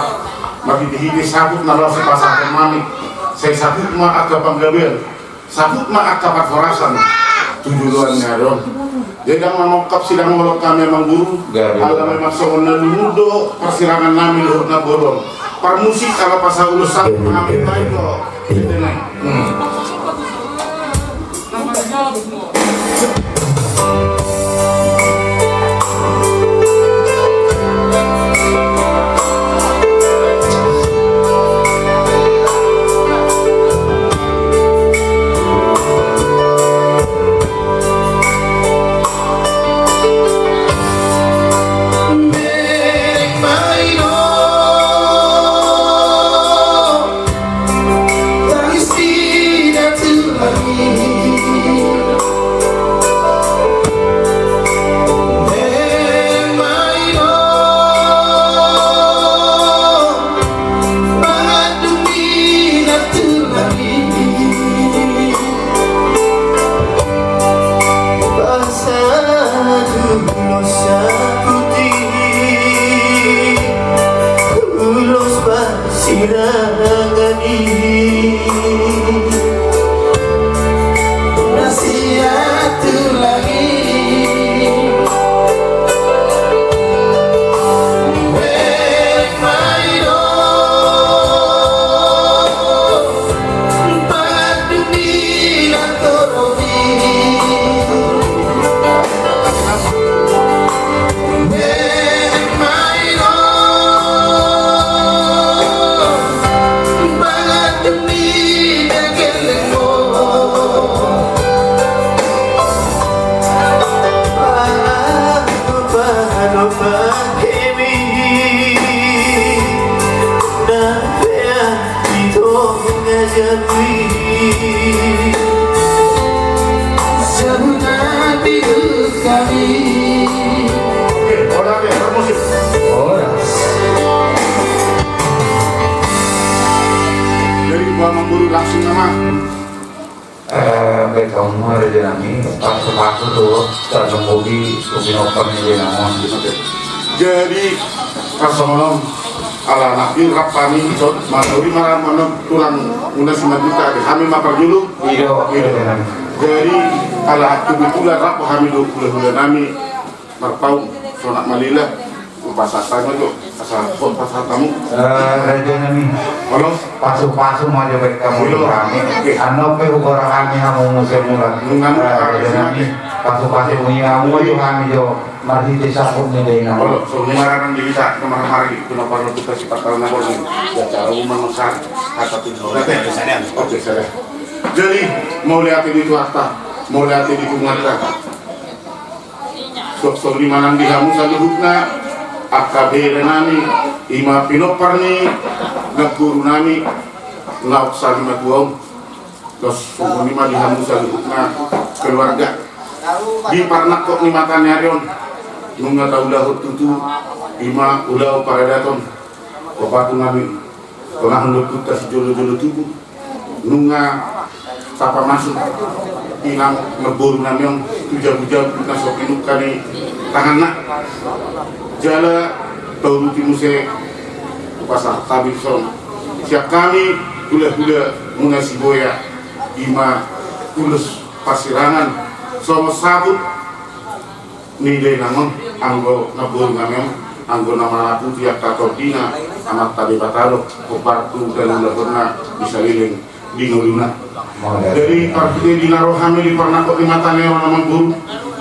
marhite-hite saput na laos sipasahaton nami, sai saput ma angka panggabean, saput ma angka parhorasan tu joloan ni ari on. Jadi ndang mamungkap sidang holong hami amang guru, ala memang songon na lungun do parsirangan nami dohot na bolon. Parmusik ala pasaulos saput ma hami baik do. Ulos saput i, ulos parsirangan i, na sian tulang i. Baen ma i do. Ito nga jabu i, jabu na pinungka i. Oke, horas, ya, permusik. Horas. Jadi, gua amang guru langsung nama. Eh, baik, kamu ada di nami, pasu-pasu tu, sadang bobi, kopi nopan di nami. Jadi, pas songolom, ala anak di rap kami, so, manuri marang, manang tulang, muna si majuta, hami ma parjolo. Iyo, iyo. Jadi, ala kebetulan rap hami do, hula-hula nami, marpaung, sonak malila, upasahat ma jo, asa, upasahat hamu. Eh, raja nami. Olo? Pasu-pasu ma jo baen hamu tu hami. Oke. Annon pe hugora hami hamu muse mulak. Nunga, eh, raja nami. Pasu-pasu ni hamu jo hami jo. Marhite saput ni dainang. Olo, so, nunga ranan di bisa, nomor mari, guna parlo kita si partalan na borngin. Ya, cara umum mangsa, kata tu. Oke, oke, sada. Jadi, mauliate di Tuhanta, mauliate di Tuhanta. Suang songon i ma nang di hamu saluhutna, angka bere nami, i ma pinompar ni naguru nami, naung sali matua on. Dos songon i ma di hamu saluhutna keluarga. Di parnangkok ni mata ni ari on, nunga taulahon tutu, i ma ulaon paradaton. Bapatu nami, tonahon do tuta sijolo-jolo tubu. Nunga tapamasuk inang naguru nami on tu jabu-jabu na so pinungka ni tanganna. Jala tauduti muse upasahat hami songon sian hami hula-hula muna Siboya, i ma ulos parsirangan songon saput ni dainang on, anggo naguru nami on, anggo na manaputi angka tondina, Amanta Debata do hombar tu dalan ulahonna di saleleng di ngoluna. Jadi, parhite di na ro hami di parnangkok ni mata ni ari on amang guru,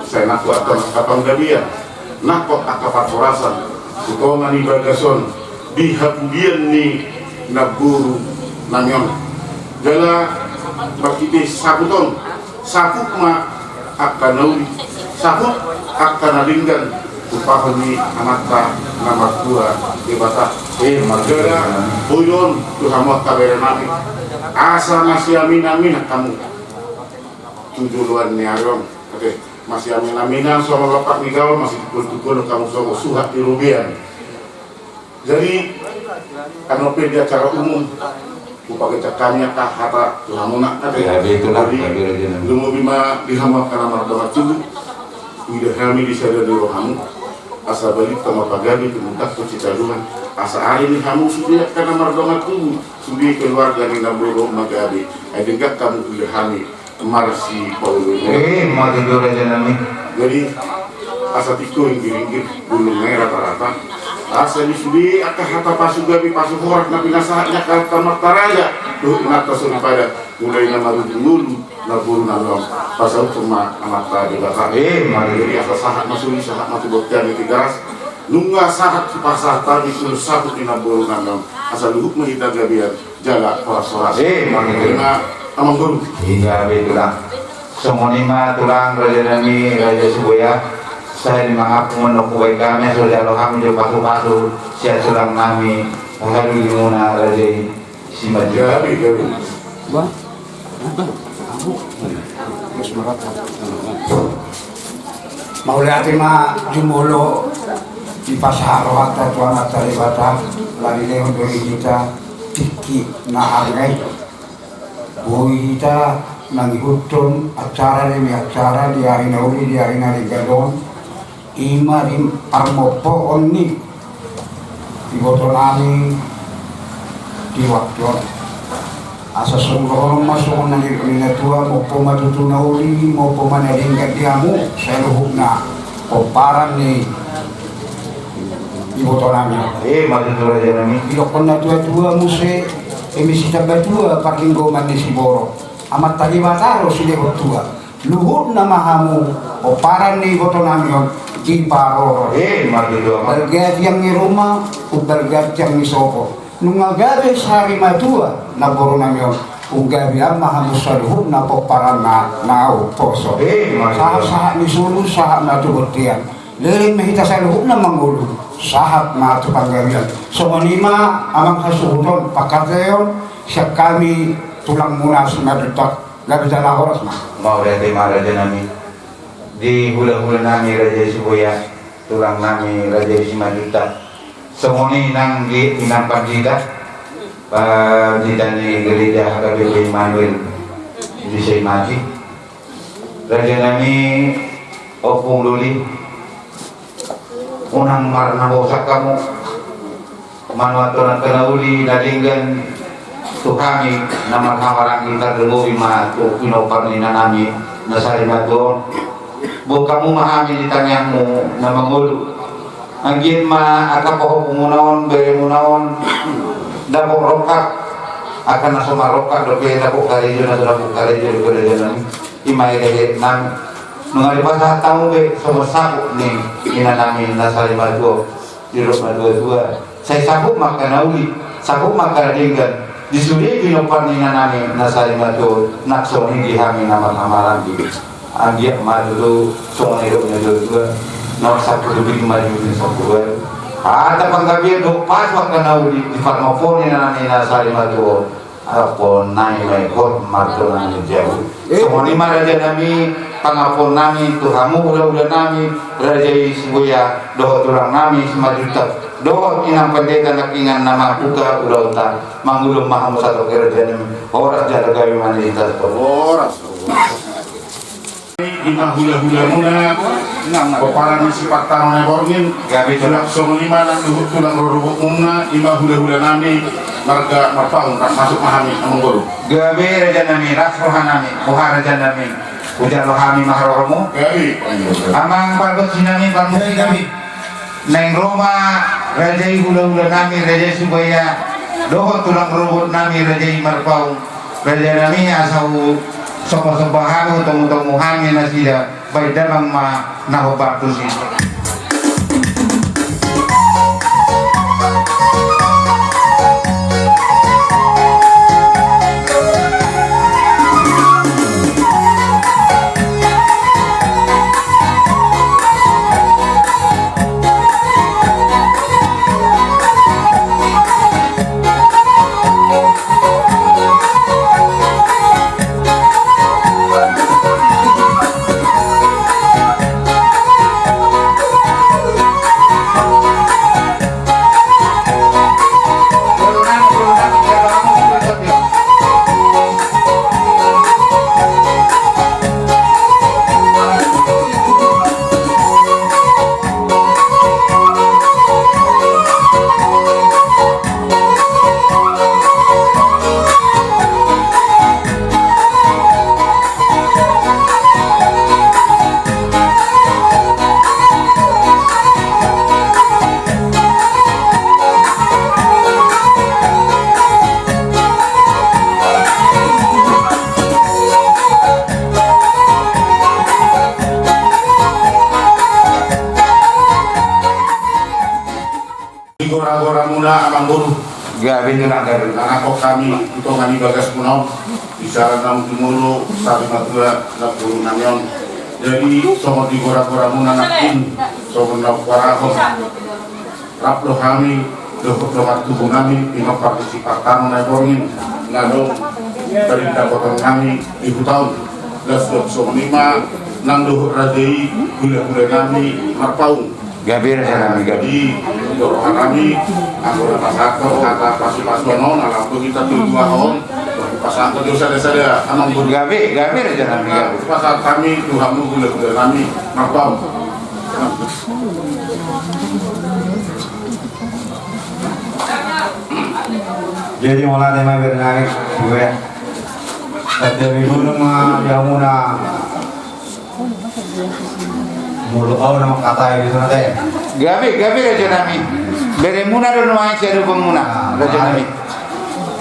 sai nangkok angka panggabean, nangkok angka parhorasan tu tonga ni bagas on, di hapudian ni naguru nami on. Jala marhite saput on, saput ma angka na uli, saput angka na denggan, tumpahon ni Amanta na martua Debata. Eh, martua. Jala boi do on tu hamu angka bere nami, asa masiamin-aminan hamu tu joloan ni ari on. Oke, masiamin-aminan songon lompat ni gaol, masitungkol-tungkol hamu songon suhat ni robean. Jadi, annon pe di acara umum, hupangecek hami angka hata tu hamuna, ate. Ya, betul lah. Jadi, ya, betul, ya. Lumobi ma di hamu angka na mardongan tubu, huida hami di sada ni rohamu. Asa balikta ma pagabe tu mudakku Sitaruan. Asa ari ni hamu sude angka na mardongan tubu, sude keluarga ni naboru ma gabe. Ai denggan hamu tu hami marsipaulu. Eh, mati do raja nami. Jadi asa tingko inggir-inggir, bulung nai rata-rata. Asa di sude angka hata pasu gabe pasu horas na pinasahat ni angka hata martaraja dohot inanta soripada. Mulai na marujung ngolu na boru nami on, pasaut ma Amanta Debata. Eh, mari. Jadi asa sahat ma suli, sahat ma tu bontean ni Tigaras. Nunga sahat pasahat hami tu saput ni na boru nami on, asa luhut ma hita gabean jala horas-horas. Eh, mari. Ima amang boru. Iya, betul lah. Songon i ma tulang raja nami, Raja Sibuea. Sai di mangapungan no hubaen hami, so jalo hami jo pasu-pasu sian tulang nami, halulimuna raja i. Gabe, gabe. Mauliate ma jumolo dipasahat rohanta tu Amanta Debata, lari lehon do i hita tingki na arga i. Boi hita mangihuthon acara demi acara di ari na uli, di ari na denggan on. Ima di armompoon ni iboto nami di waktu on. Asa songon dohonon ma songon na nidok ni na tua, mompo ma tutu na uli, mompo ma na denggan di hamu saluhutna pomparan ni iboto nami. Eh, ma tutu raja nami. Didokkon na tua-tua muse, eme sitambatua parlinggoman ni siborok. Amanta Debata do silehon tua. Luhutna ma hamu pomparan ni iboto nami on diparorot. Eh, martua. Balga tiang ni ruma, umbalga tiang ni sopo. Nunga gabe sari matua na boru nami on, umgabean ma hamu saluhutna pomparanna na umposo. Eh, martua. Sahat-sahat ni solu, sahat ma tu bontean. Leleng ma hita saluhutna mangolu, sahat ma tu panggabean. Songon i ma amang hasuhuton, pangkataion sian hami tulangmuna Simanjuntak. Gabe jala horas ma. Mauliate ma raja nami. Di hula-hula nami Raja Sibuea, tulang nami Raja Simanjuntak. Songon i nang di inang pandita, pandita ni gereja H K B P Immanuel di Saimaki. Raja nami, Ompung Luli. Unang marnabosak hamu manuathon angka na uli na denggan tu hami na marhamaranggi, tarlumobi ma tu pinompar ni inanami na sari matua on. Boan hamu ma hami di tangiangmu na mangolu. Anggiat ma angka pahompu muna on, bere muna on, dapot rongkap, angka na so marrongkap dope dapot karejo, na so dapot karejo dope raja nami. Ima hehe nami. Nunga dipasahat hamu be songon saput ni inanami na sari matua, didok natua-tua. Sai saput ma angka na uli, saput ma angka na denggan di sude pinompar ni inanami na sari matua, nang songon i di hami na marhamaranggi. Anggiat ma tutu songon na nidok natua-tua. Nomor sampulu pitu ma di urutan sampulu ualu. Hata panggabean dohot pasu angka na uli di parnopot ni inanami na sari matua. Ampuon nami ma i hot martonang ni jabu. Eh. Songon i ma raja nami, pangampuon nami tu hamu hula-hula nami, Raja i Sibuea, dohot tulang nami Simanjuntak, dohot inang pandita nangkiningan na mambuka ulaonta, mangulon ma hamu sahat tu raja nami, horas jala gabe ma di hita. Horas. Ima hula-hula muna, pomparan ni Sipartano Naiborngin. Gabe tulang. Songon i ma nang dohot tulang rorobot muna, ima hula-hula nami, marga Marpaung, ras masuk ma hami amang boru. Gabe raja nami, ras roha nami, boha raja nami, hujalo hami ma haroromu. Gabe. Amang pargonsi nami, pargonsi nami. Naeng ro ma raja i hula-hula nami, Raja i Sibuea, dohot tulang rorobot nami, Raja i Marpaung. Raja nami, asa husomba-somba hami, hutomu-tomu hami nasida, baen damang ma na hombar tusi. Gabe tulang, gabe. Manangkok hami tu tonga ni bagasmuna on, di sala naung jumolo sari matua na guru nami on. Jadi songon di gora-goramuna nangkin, songon na huparahon, rap do hami dohot dongan tubu nami, ima partisipasi tano na borngin na dong, tadi dapotan nami di huta on. Las dok songon ima nang dohot raja i, gula-gula nami marpaung. Gabe raja nami, gabe. Jadi dohot hami anggo na pasahathon hata pasu-pasuan on, ala anggo hita tu dua on, pasahathon jo sada-sada, amang boru. Gabe, gabe raja nami, gabe. Pasahat hami tu hamu gula-gula nami marpaung. Jadi mauliate ma bere nami, gue. Tapi dulu ma di hamuna. Molo au na mangkatai di sana te. Gabe, gabe raja nami. Beremuna do nuaeng siadopanmuna, raja nami.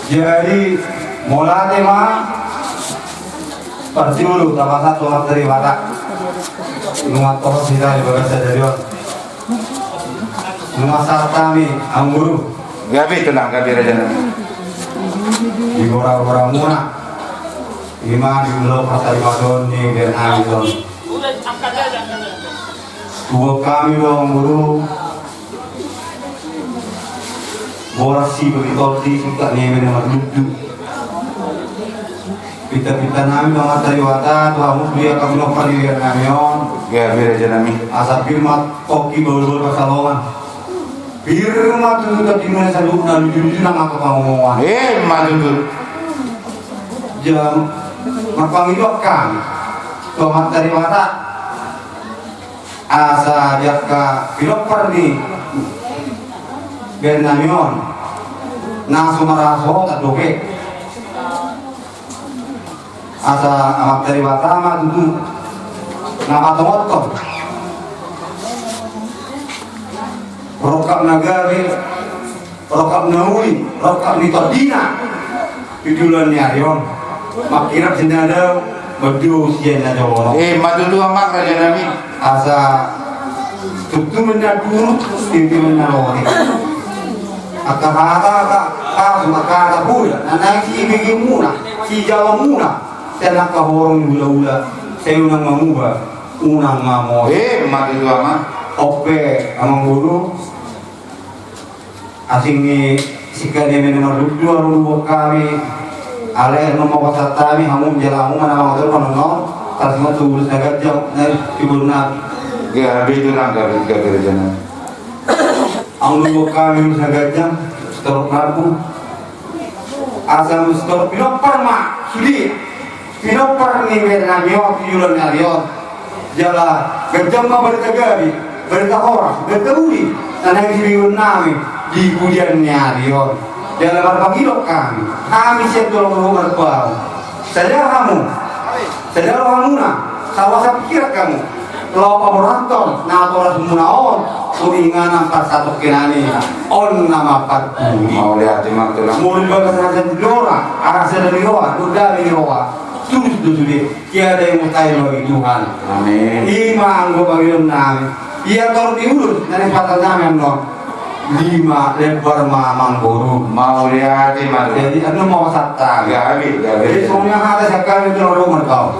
Jadi mauliate ma. Parjolo tapasahat tu Amanta Debata. Nunga torop hita di bagas sadari on. Nunga sahat hami, amang boru. Gabe tulang, gabe raja nami. Di gora-goramuna. Ima di ulaon parsarimaton ni bere nami on. Huboan hami do, amang boru, boras i, bagi tondi, singkat ni eme na marlundu. Pinta-pinta nami do Amanta Debata tu hamu, tu angka pinompar ni bere nami on. Gabe raja nami. Asa pir ma tongki bahul-bahul pansalongan. Pir ma tutu tondimuna saluhutna, luju-luju nang angka pangomoan. Ima tutu. Jala marpangidoan hami tu Amanta Debata. Asa di angka pinompar ni bere nami on, na so marhasohotan dope. Asa Amanta Debata ma tutu na patongothon. Rongkap na gabe, rongkap na uli, rongkap ni tondina. Di ulaon ni ari on. Mangkirap sian na dao, mandao sian na jolo. Ima tutu amang raja nami. Asa tutu ma na duru, tutu ma na lote. Angka hata, angka hata, angka hata bola, na naeng sibegemuna, sijaomuna. Sian angka horong ni hula-hula, sai unang mamuba, unang mamose. Ima tutu amang. On pe amang boru. Asing ni singkat ni eme na marlundu, alu huboan hami. Alai annon ma pasahat hami, hamu jala hamu ma na mangaturhon annon, tarsongon tu ulos na ganjang na di boru nami. Gabe tulang, gabe, gabe raja nami. Alu huboan hami ulos na ganjang, sitorop rambu. Asa sitorop pinompar ma sude. Pinompar ni bere nami on di ulaon ni ari on. Jala ganjang ma barita gabe, barita horas, barita uli na naeng sibegeon nami di pudian ni ari on. Jala marpangido hami, hami sian tulang na marpaung. Sada hamu, sada rohamuna, saluhut pikiran hamu. Laho paborhathon natorasmuna on tu inganan parsatongkinan i, on nama parpudi. Mauliate ma tulang. Molo di bagas raja ni roha, arasa raja ni roha, dohot dame ni roha, tulus do sude, tiada yang mustahil bagi Tuhan. Amin. Ima anggo pangidoan nami. Ia torop ni ulos na naeng pasahat nami annon. Lima lembar ma amang boru. Mauliate ma tulang. Jadi annon ma pasahat hami. Gabe, gabe. Jadi songon i ma hata sian hami tu na ro marpaung.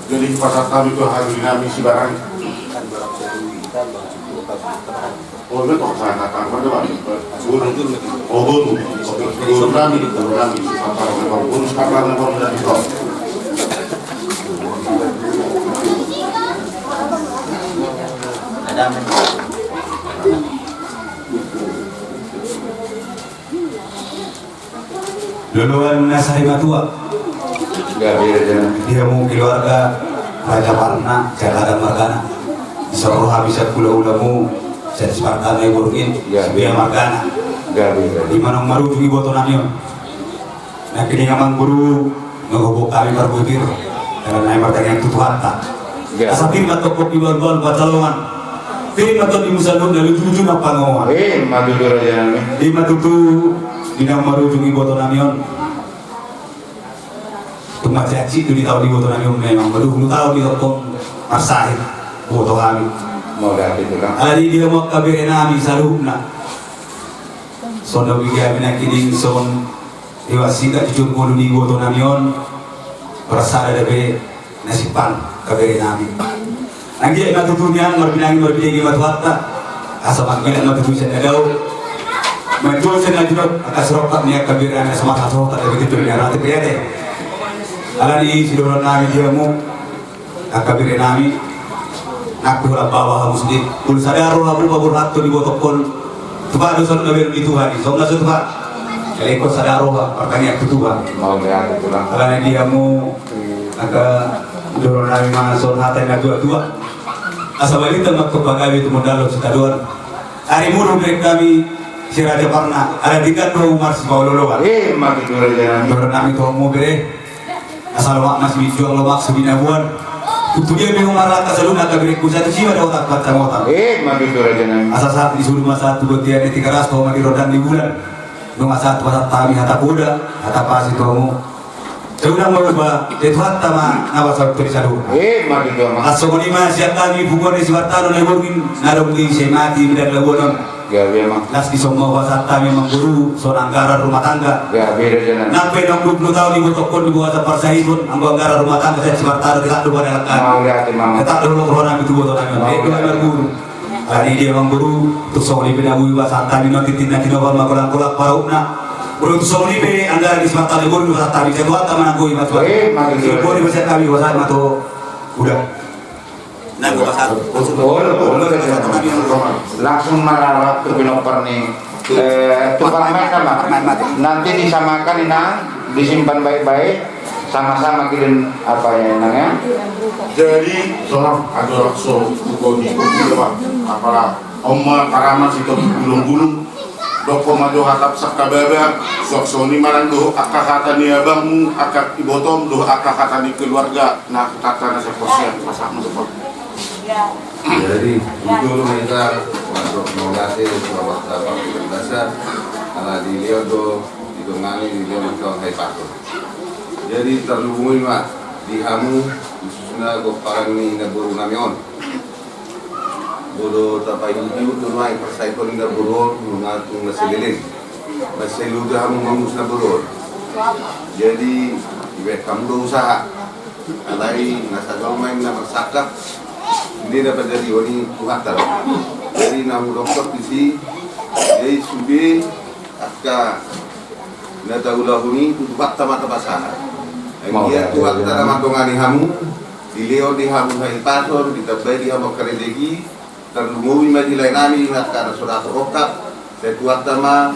Jadi pasahat hami tu hadirin nami sibarang. Oh, betul, saya katakan pada Pak. Guru, oh, guru, guru nami, guru nami, Pak, Pak, Pak, guru, Pak, Pak, Pak, Pak, Pak. Loloan na sari matua. Gabe raja nami. Di hamu keluarga Raja Parna, Jakadan margana. Disorot hami sian hula-hulamu, sian si Parna na i borngin, gabe. Sian Bia margana. Gabe, gabe. Di mana marujung iboto nami on. Nangkining amang boru, manggohi hami parbutir. Karena nai martangiang tu Tuhanta. Ya. Asa pir ma tongkok di bahul-bahul pansalongan. Pir ma tondimu saluhutna, luju-luju nang pangomoan. Ima tutu raja nami. Ima tutu di na marujung iboto nami on. Tung mansai hansit do ditaon iboto nami on memang. Madua pulu taon ditongtong marsahit iboto hami. Mauliate tulang. Alai di hamu angka bere nami saluhutna. Songon na hubege hami nangkining songon iwa singkat jujur ngolu ni iboto nami on. Bersada dope na simpan, kabere nami. Anggiat ma tutu nian marbinangi marbinege ma Tuhanta. Asa manggilat ma tutu sian na dao, manjual sian na judok, angka sirongkap ni angka bere nami asa marhasohotan dope tutu nian rate priate. Alani i sidohonon nami di hamu angka bere nami, nangkin holan baoa hamu sude. Molo sada roha muna borhat tu di botongkon, tupa do songon na bereng ni Tuhan i, songon na so tupa. Alai ingkon sada roha martangiang tu Tuhan. Alani i di hamu angka dohonon nami ma songon hata ni na tuatua. Asa balintang ma tu pagabe, tumundalhon sitadoan. Ari muru bereng nami si Raja Parna, ala denggan do hamu marsipaolooloan. Ima tutu raja nami. Dohonon nami tu hamu bere. Asa lomak ma sibinjuang, lomak so binaboan. Tung tu dia pe hamu marangka saluhutna angka berengku, sai tusi ma dohot angka pansamotan. Ima tutu raja nami. Asa sahat ni solu ma sahat tu bontean ni Tigaras, toho ma di rondan ni bulan. Nunga sahat tu pasahat hami hata poda, hata pasi tu hamu. Sai unang maruba, sai Tuhanta ma na pasaut tu di saluhutna. Ima tutu amang. Asa songon i ma sian hami punguan ni Simartano Naiborngin na adong di Saimati Medan Labuan on. Gabe amang. Las ni son ma hupasahat hami amangboru, songon anggaran rumah tangga. Gabe raja nami. Nang pe naung dua puluh taon di botongkon di bagasan parsahiton, anggo anggaran rumah tangga sian Simartano tetap do padangan hami. Mauliate ma amang. Tetap do holong roha nami tu iboto nami on. Mauliate. Dohot hami marguru. Alani i di amangboru, tung songon i pe na boi hupasahat hami on tintin na tinopa ma golang-golang parahutna. Molo tung songon i pe anggaran ni Simartano Naiborngin hupasahat hami, sai Tuhanta ma na manggoi ma Tuhan. Ima tutu. Boi hupasahat hami, hupasahat ma tu uda. Nang hupasahat. Olo, olo, olo. Langsung maralat tu pinompar ni, eh, tu parmaen nama. Nanti disamakan inang, disimpan baik-baik, sama-sama kirim apa ya inang ya. Jadi songon adong so buko di buko apa, apala oma karama sito bulung-bulung. Dokkon ma jo hata sangkababa, suang songon i ma nang dohot angka hata ni abangmu, angka ibotom, dohot angka hata ni keluarga na hutanta na saporsean, pasahat ma jo. Jadi jujur ma hita, masuk mauliate, selamat datang di Basa, ala dilehon do, didongani, dilehon do haipason. Jadi tarlumobi ma di hamu, khususna gomparan ni namboru nami on. Molo tapaihut-ihut do nuaeng parsahiton ni namboru on, nunga tung mansai leleng. Mansai loja hamu mangurus namboru on. Jadi dibaen hamu do usaha. Alai na sagal ma inna marsangkap, inda na pajarihon i Tuhanta do. Jadi na hudokkon disi, jadi sude angka na taulahon i tu Tuhanta ma tapasahat. Anggiat Tuhanta na mandongani hamu, dilehon di hamu haipason, ditambai di hamu angka rezeki, tarlumobi ma di lae nami angka na so dapotan rongkap, sai Tuhanta ma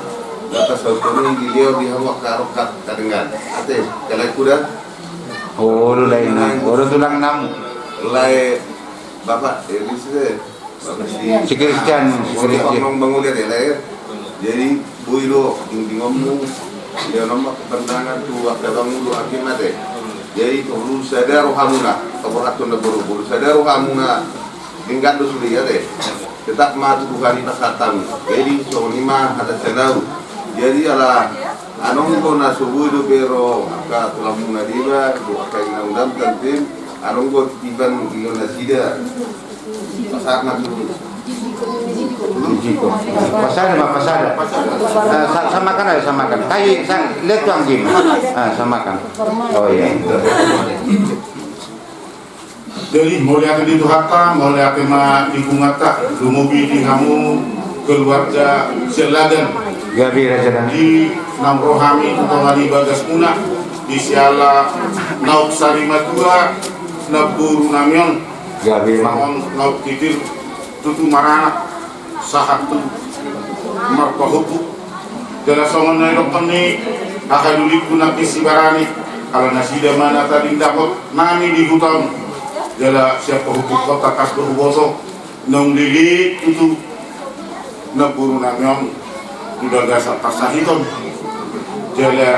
na pasauthon i, dilehon di hamu angka rongkap na denggan. Ate, angka laengku da. Olo lae nami, olo tulang nami. Lae Bapak, eh, ini sudah. Si Christian, si Christian. Bang, bang, udah deh, lah, ya. Jadi boi do dingdingonmu, dia nomor ketenangan tu angka abangmu do angka mate. Jadi tolu sada rohamuna, kaborhaton na boru-boru, sada rohamuna, denggan do sude ya deh. Tetap ma tu Tuhan i pasahat hamu. Jadi songon i ma hata sian ahu. Jadi ala anong do na so boi do bero angka tulangmuna deba, do angka inangmuna tanten, anong do titipan di nasida. Pasahat ma tu. Jiko. Pasada ma, pasada. Ah, sa-, samakan aja, samakan. Kai, sa-, lihat tu anggim. Ah, samakan. Oh iya. Jadi mauliate di Tuhanta, mauliate ma di punguanta, lumobi di hamu keluarga Siallagan. Gabe raja nami. Di naung ro hami tu tonga ni bagasmuna, di siala naung sari matua namboru nami on. Gabe ma. On naung titir tutu maranak sahat tu marpahompung. Jala songon na nidokkon ni haha lulingku nangkin si Barani, ala nasida ma na tading dapot nami di huta on. Jala sian pahompungkon tangkas do huboto. Naung leleng tutu namboru nami on di bagasan parsahiton. Jala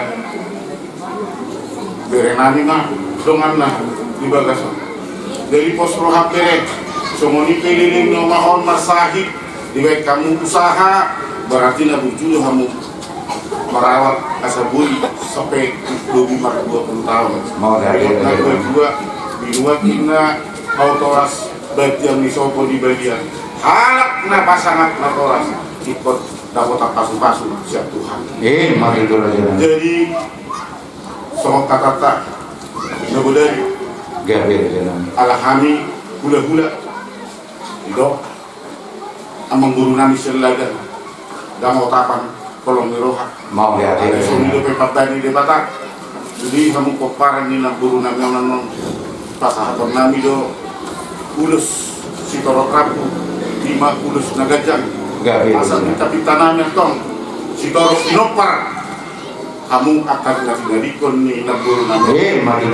bere nami ma donganna di bagasan. Jadi pos roham bere, songon i pe leleng ni oma on marsahit, dibaen hamu usaha, berarti na burju do hamu merawat asa boi sampe lobi mar dua puluh taon. Mau dari. Jadi na dua dua, binuat inna hau toras. Batian ni sopo di balian. Halak na pasangat natoras. Ingkon dapotan pasupasu sian Tuhan. Eh, mari tu raja. Jadi songon hatanta na bodari. Gabe raja nami. Ala hami hulahula, didok amangboru nami Siahaan, ndang otapan holong ni roha. Mauliate. Songon i dope parbadian ni Debata. Jadi hamu pomparan ni namboru nami on, annon pasahaton nami do ulos sitorop rambu, ima ulos na ganjang. Gabe. Asa pintapinta nami antong sitorop pinompar hamu angka na tinadingkon ni namboru nami. Eh, mari.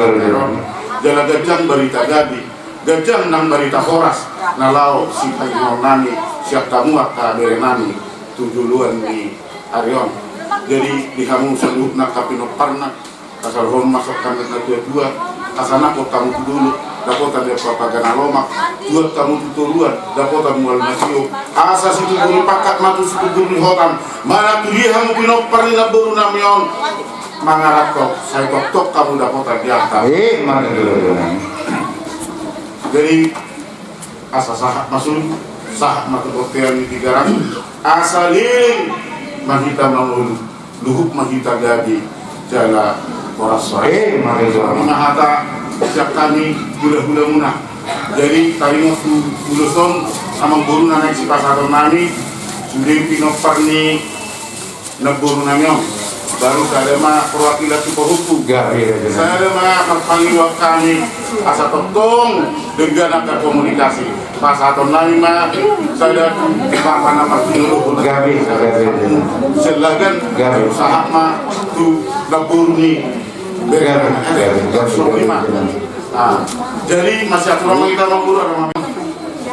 Jala ganjang barita gabe, ganjang nang barita horas na laho sipangidoon nami sian hamu angka bere nami tu joloan ni ari on. Jadi di hamu saluhutna angka pinomparna, pasahathon ma songon hata ni natuatua: Asa nangkok hamu tu dolok, dapotan ni ampapaga na lomak; tuat hamu tu toruan, dapotan mual na tio; asa situtu ni pangkat ma tu situtu ni hotam. Manang tu dia hamu pinompar ni namboru nami on mangaranto, sai tongtong hamu dapotan di angka. Eh, mari tu raja nami. Jadi asa sahat ma solu, sahat ma tu bontean ni Tigaras, asa leleng ma hita mangolu, luhut ma hita gabe jala horas-horas. Eh, mari tu raja. Ima hata sian hami hulahulamuna. Jadi taringot tu ulos on, amangboru, na naeng sipasahaton nami, sude pinompar ni namboru nami on, baru sada ma perwakilan tu pahompu. Gabe raja. Sada ma marpangidoan hami, asa tongtong denggan angka komunikasi. Pasahaton nami ma sada tu bapa na martinodohon. Gabe, gabe. Siahaan. Gabe. Sahat ma tu namboru ni bere. Gabe, gabe. Songon i ma. Ah, jadi masiaturang ma hita, amangboru, amang.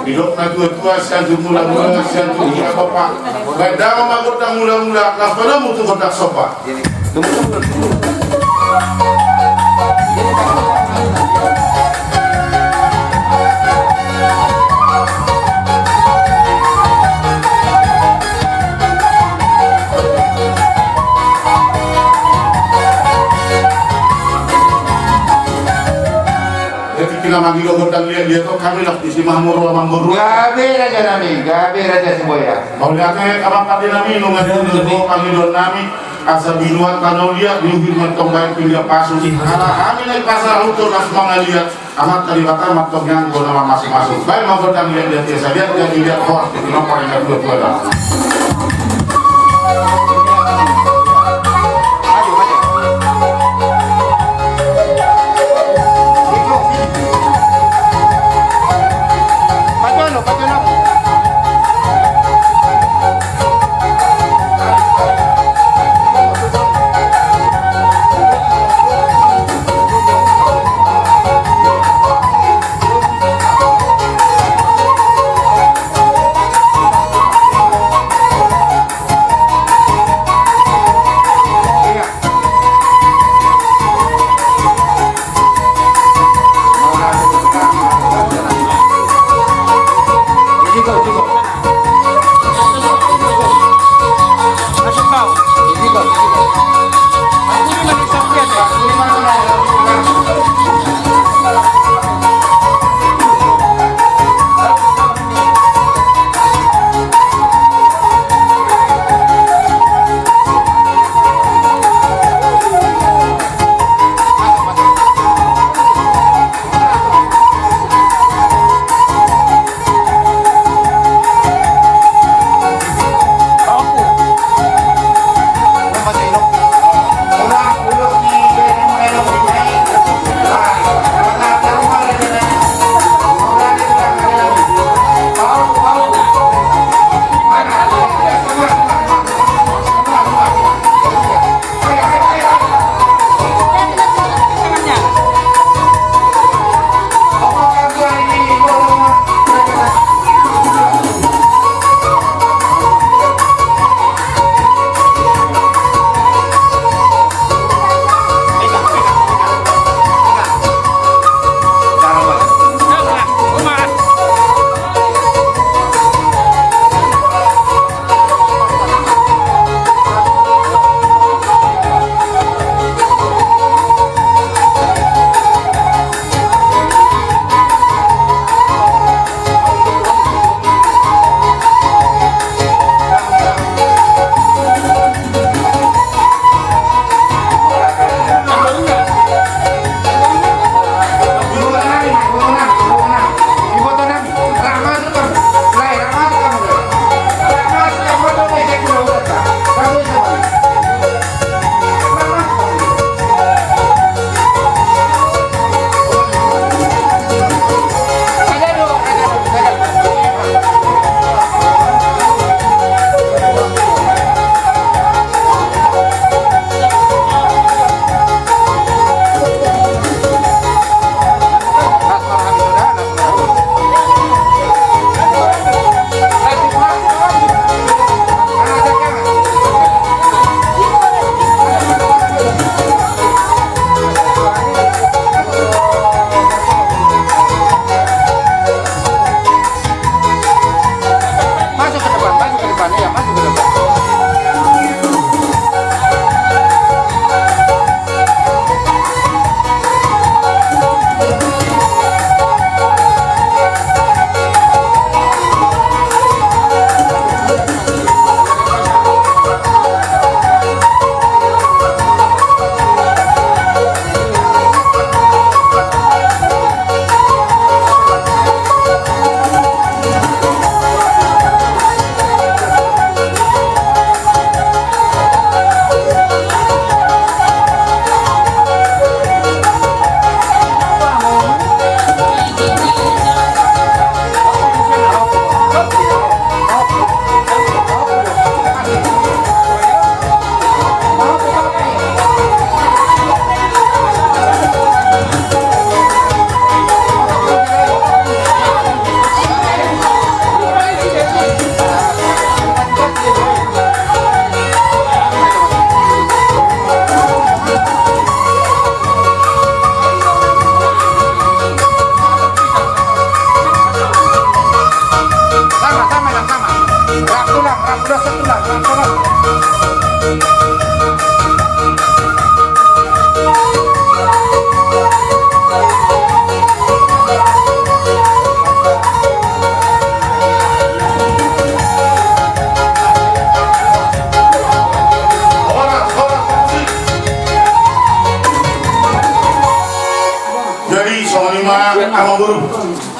Didok natuatua: Sianjur Mulamula, Sianjur Mula Pompa. Baen damang ma gondang mulamula, las ma hamu tu gondang somba. Jadi tingki na mangido gondang liatliat on, hami laos disi ma hamu ro, amangboru. Gabe raja nami, gabe raja Sibuaya. Mauliate, amang pande nami, nunga diuduti pangidoan nami, asa binuat tano liat, diuhir ma antong baen tu liat pasu. Ala hami na dipasahat tu las mangaliat, Amanta Debata ma antong nian do na mamasumasu. Baen ma gondang liatliat, asa liat, liat, liat horas tu pinompar ni natuatua.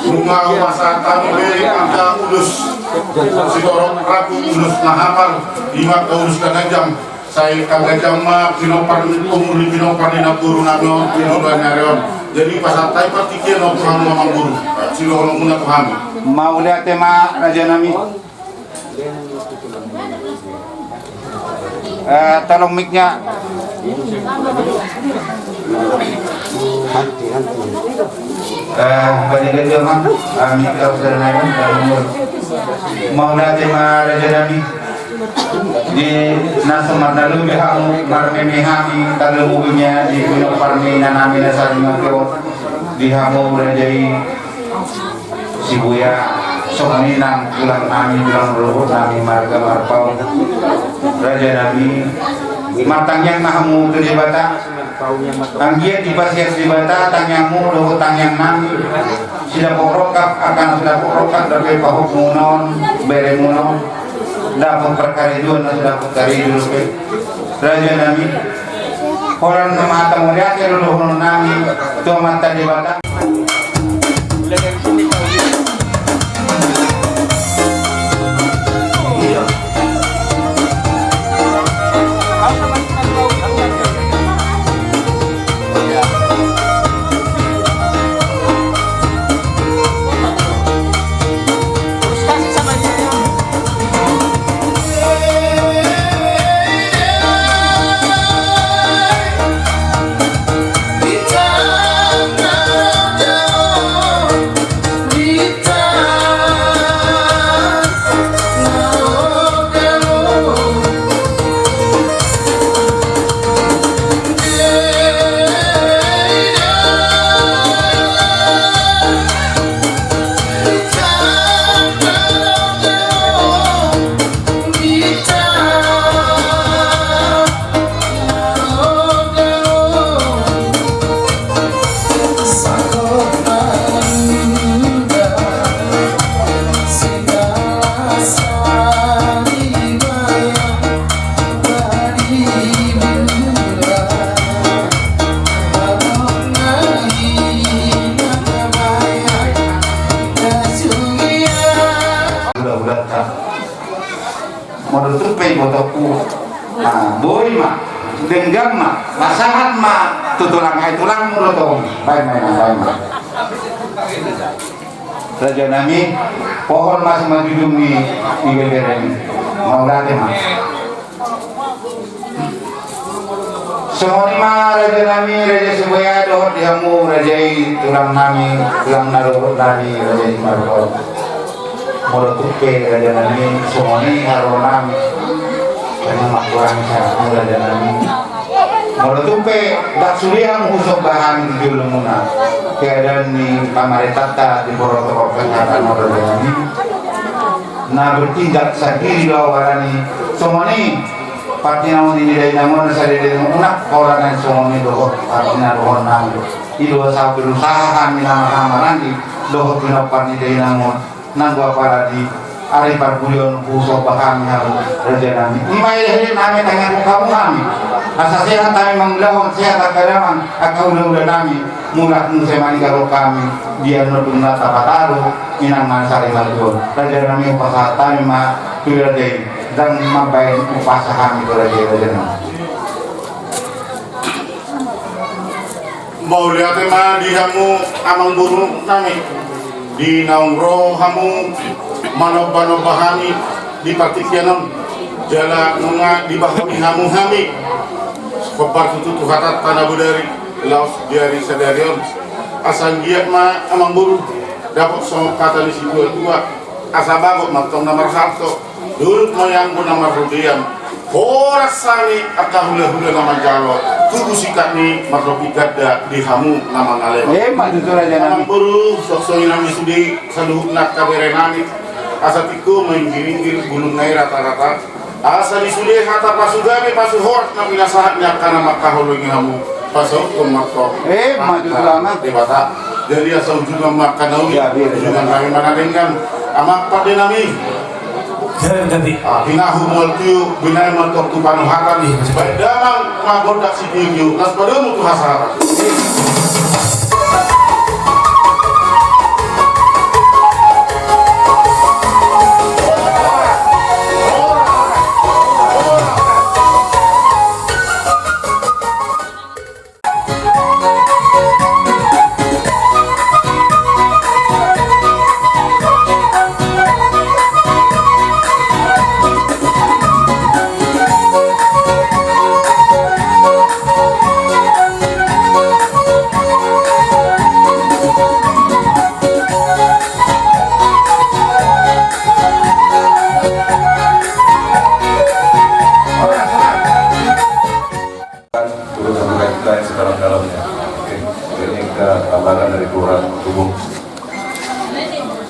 Nunga hupasahat hami be angka ulos sitorop rapu, ulos na hapal, ima angka ulos na ganjang. Sai angka ganjang ma pinompar, umur ni pinompar ni namboru nami on di joloan ni ari on. Jadi pasahat hami partingkian on tu hamu amangboru, sidohononmuna tu hami. Mauliate ma raja nami. Eh, tolong mic-nya. Eh, balik lagi, Bang. Eh, mic-nya sudah naik, dan umur. Mauliate ma raja nami. Di na so marnalobi hamu, marmeme hami, tarlumobi ma di pinompar ni inanami na sari mate on, di hamu raja i. Sibuya, songon i nang tulang nami, tulang rorobot nami, marga Marpaung. Raja nami, martangiang ma hamu tu Debata. Anggiat dipasiat Debata tangiangmu dohot tangiang nami. Sidapot rongkap, angka na sidapot rongkap dope pahompu muna on, bere muna on. Dapot parkarejoan na sidapot karejo dope. Raja nami, holan na mata mauliate do dohonon nami tu Amanta Debata. Molo tung pe ibotongku, ah, boi ma, denggan ma, pasahat ma tu tulang, ai tulangmu do tong. Baen ma, baen ma. Raja nami, pohon ma simanjujung ni ibebere ni. Mauliate ma. Songon i ma raja nami, raja Sibuya, dohot di hamu raja i, tulang nami, tulang na rorobot nami, raja i Marpaung. Molo tung pe raja nami, songon i haroronami. Karena mangkurangi syaratmu raja nami. Molo tung pe ndang sude hamu husomba hami di jolomuna. Keadaan ni pamarentanta di protokol kesehatan on raja nami. Na bertindak sandiri do au alani songon i. Partinangon ni dainang on, sadari on unang pola nang songon i dohot, partinangon nang. I do asa berusaha hami na marhamaranggi dohot pinompar ni dainang on. Nang apala di ari parpudi on husomba hami hamu raja nami. I ma i hami tangiangkon hamu hami. Asa sehat hami mangulahon, sehat angka damang, angka hulahula nami. Mulak muse maninggalhon hami di annon dung na tapataro inang na sari mate on. Raja nami, hupasahat hami ma tu raja i. Ndang mambaen umpasa hami tu raja i, raja nami. Mauliate ma di hamu amangboru nami, di naung ro hamu manombanomba hami di partingkian on, jala nunga dibahoni hamu hami hombar tutu tu hatanta na bodari laos di ari sadari on. Asa anggiat ma amangboru dapot songon hata ni situatua, asa bagot ma antong na marhalto, dolok ma i anggo na marrobean. Horas hami angka hulahula na manjalo, tubu singkat ni marlobi ganda di hamu na mangalehon. Emma tutu, raja nami. Amangboru, suang songon i nang di sude saluhutna angka bere nami. Asa tingko ma inggiringgir, bulungna i ratarata. Asa di sude hata pasu gabe pasu horas na pinasahat ni angka na mangkaholongi hamu, pasauthon ma antong. Emma tutu, amang. Debata. Jadi asa ujungan ma angka na uli, ujungan nami ma na denggan. Amang pande nami. Jadi, jadi. Ah, pinahu mual tio, binaen ma antong tu panuhatan. Baen damang ma gondang sitio-tio, laos padomu tu hasahatan. Baik, sedalam-dalamnya. Oke, ini ketambahan dari Kelurahan Gubung.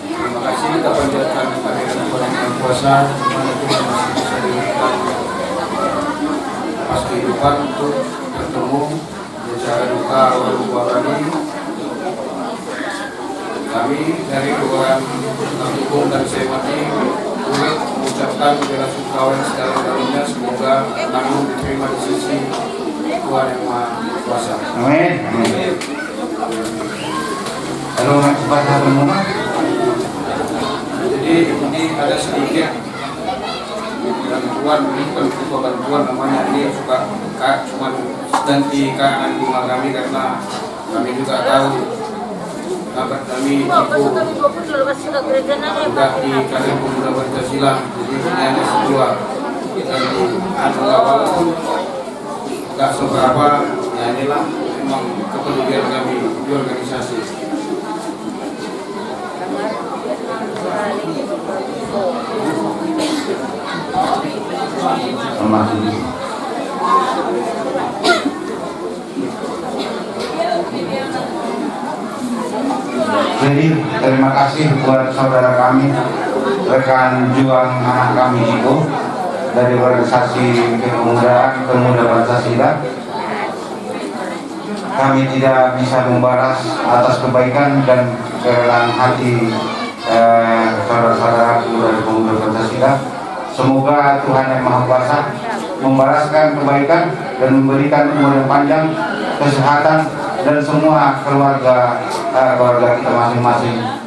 Terima kasih kita panjatkan kehadiran Tuhan Yang Maha Kuasa, di mana kita masih bisa diberikan pas kehidupan untuk bertemu di acara duka almarhum Pak Bani. Kami dari Kelurahan Gubung dan Saimating turut mengucapkan bela sungkawa yang sedalam-dalamnya. Semoga almarhum diterima di sisi Tuhan Yang Maha Kuasa. Amin. Amin. Halo, Mas, Pak, satu rumah. Jadi, ini ada sedikit bantuan, ini bukan berupa bantuan namanya, ini suka ka-, cuman sedang di karangan bunga kami karena kami juga tahu, sahabat kami Iko juga di Karya Pemuda Pancasila, jadi ini hanya sebuah dan di anu, walaupun nggak seberapa, ya inilah memang kepedulian kami di organisasi. Jadi, terima kasih buat saudara kami, rekan juang anak kami Iko dari organisasi kepemudaan Pemuda Pancasila. Kami tidak bisa membalas atas kebaikan dan kerelaan hati, eh, saudara-saudaraku dari Pemuda Pancasila. Semoga Tuhan Yang Maha Kuasa membalaskan kebaikan dan memberikan umur yang panjang, kesehatan, dan semua keluarga, eh, keluarga kita masing-masing.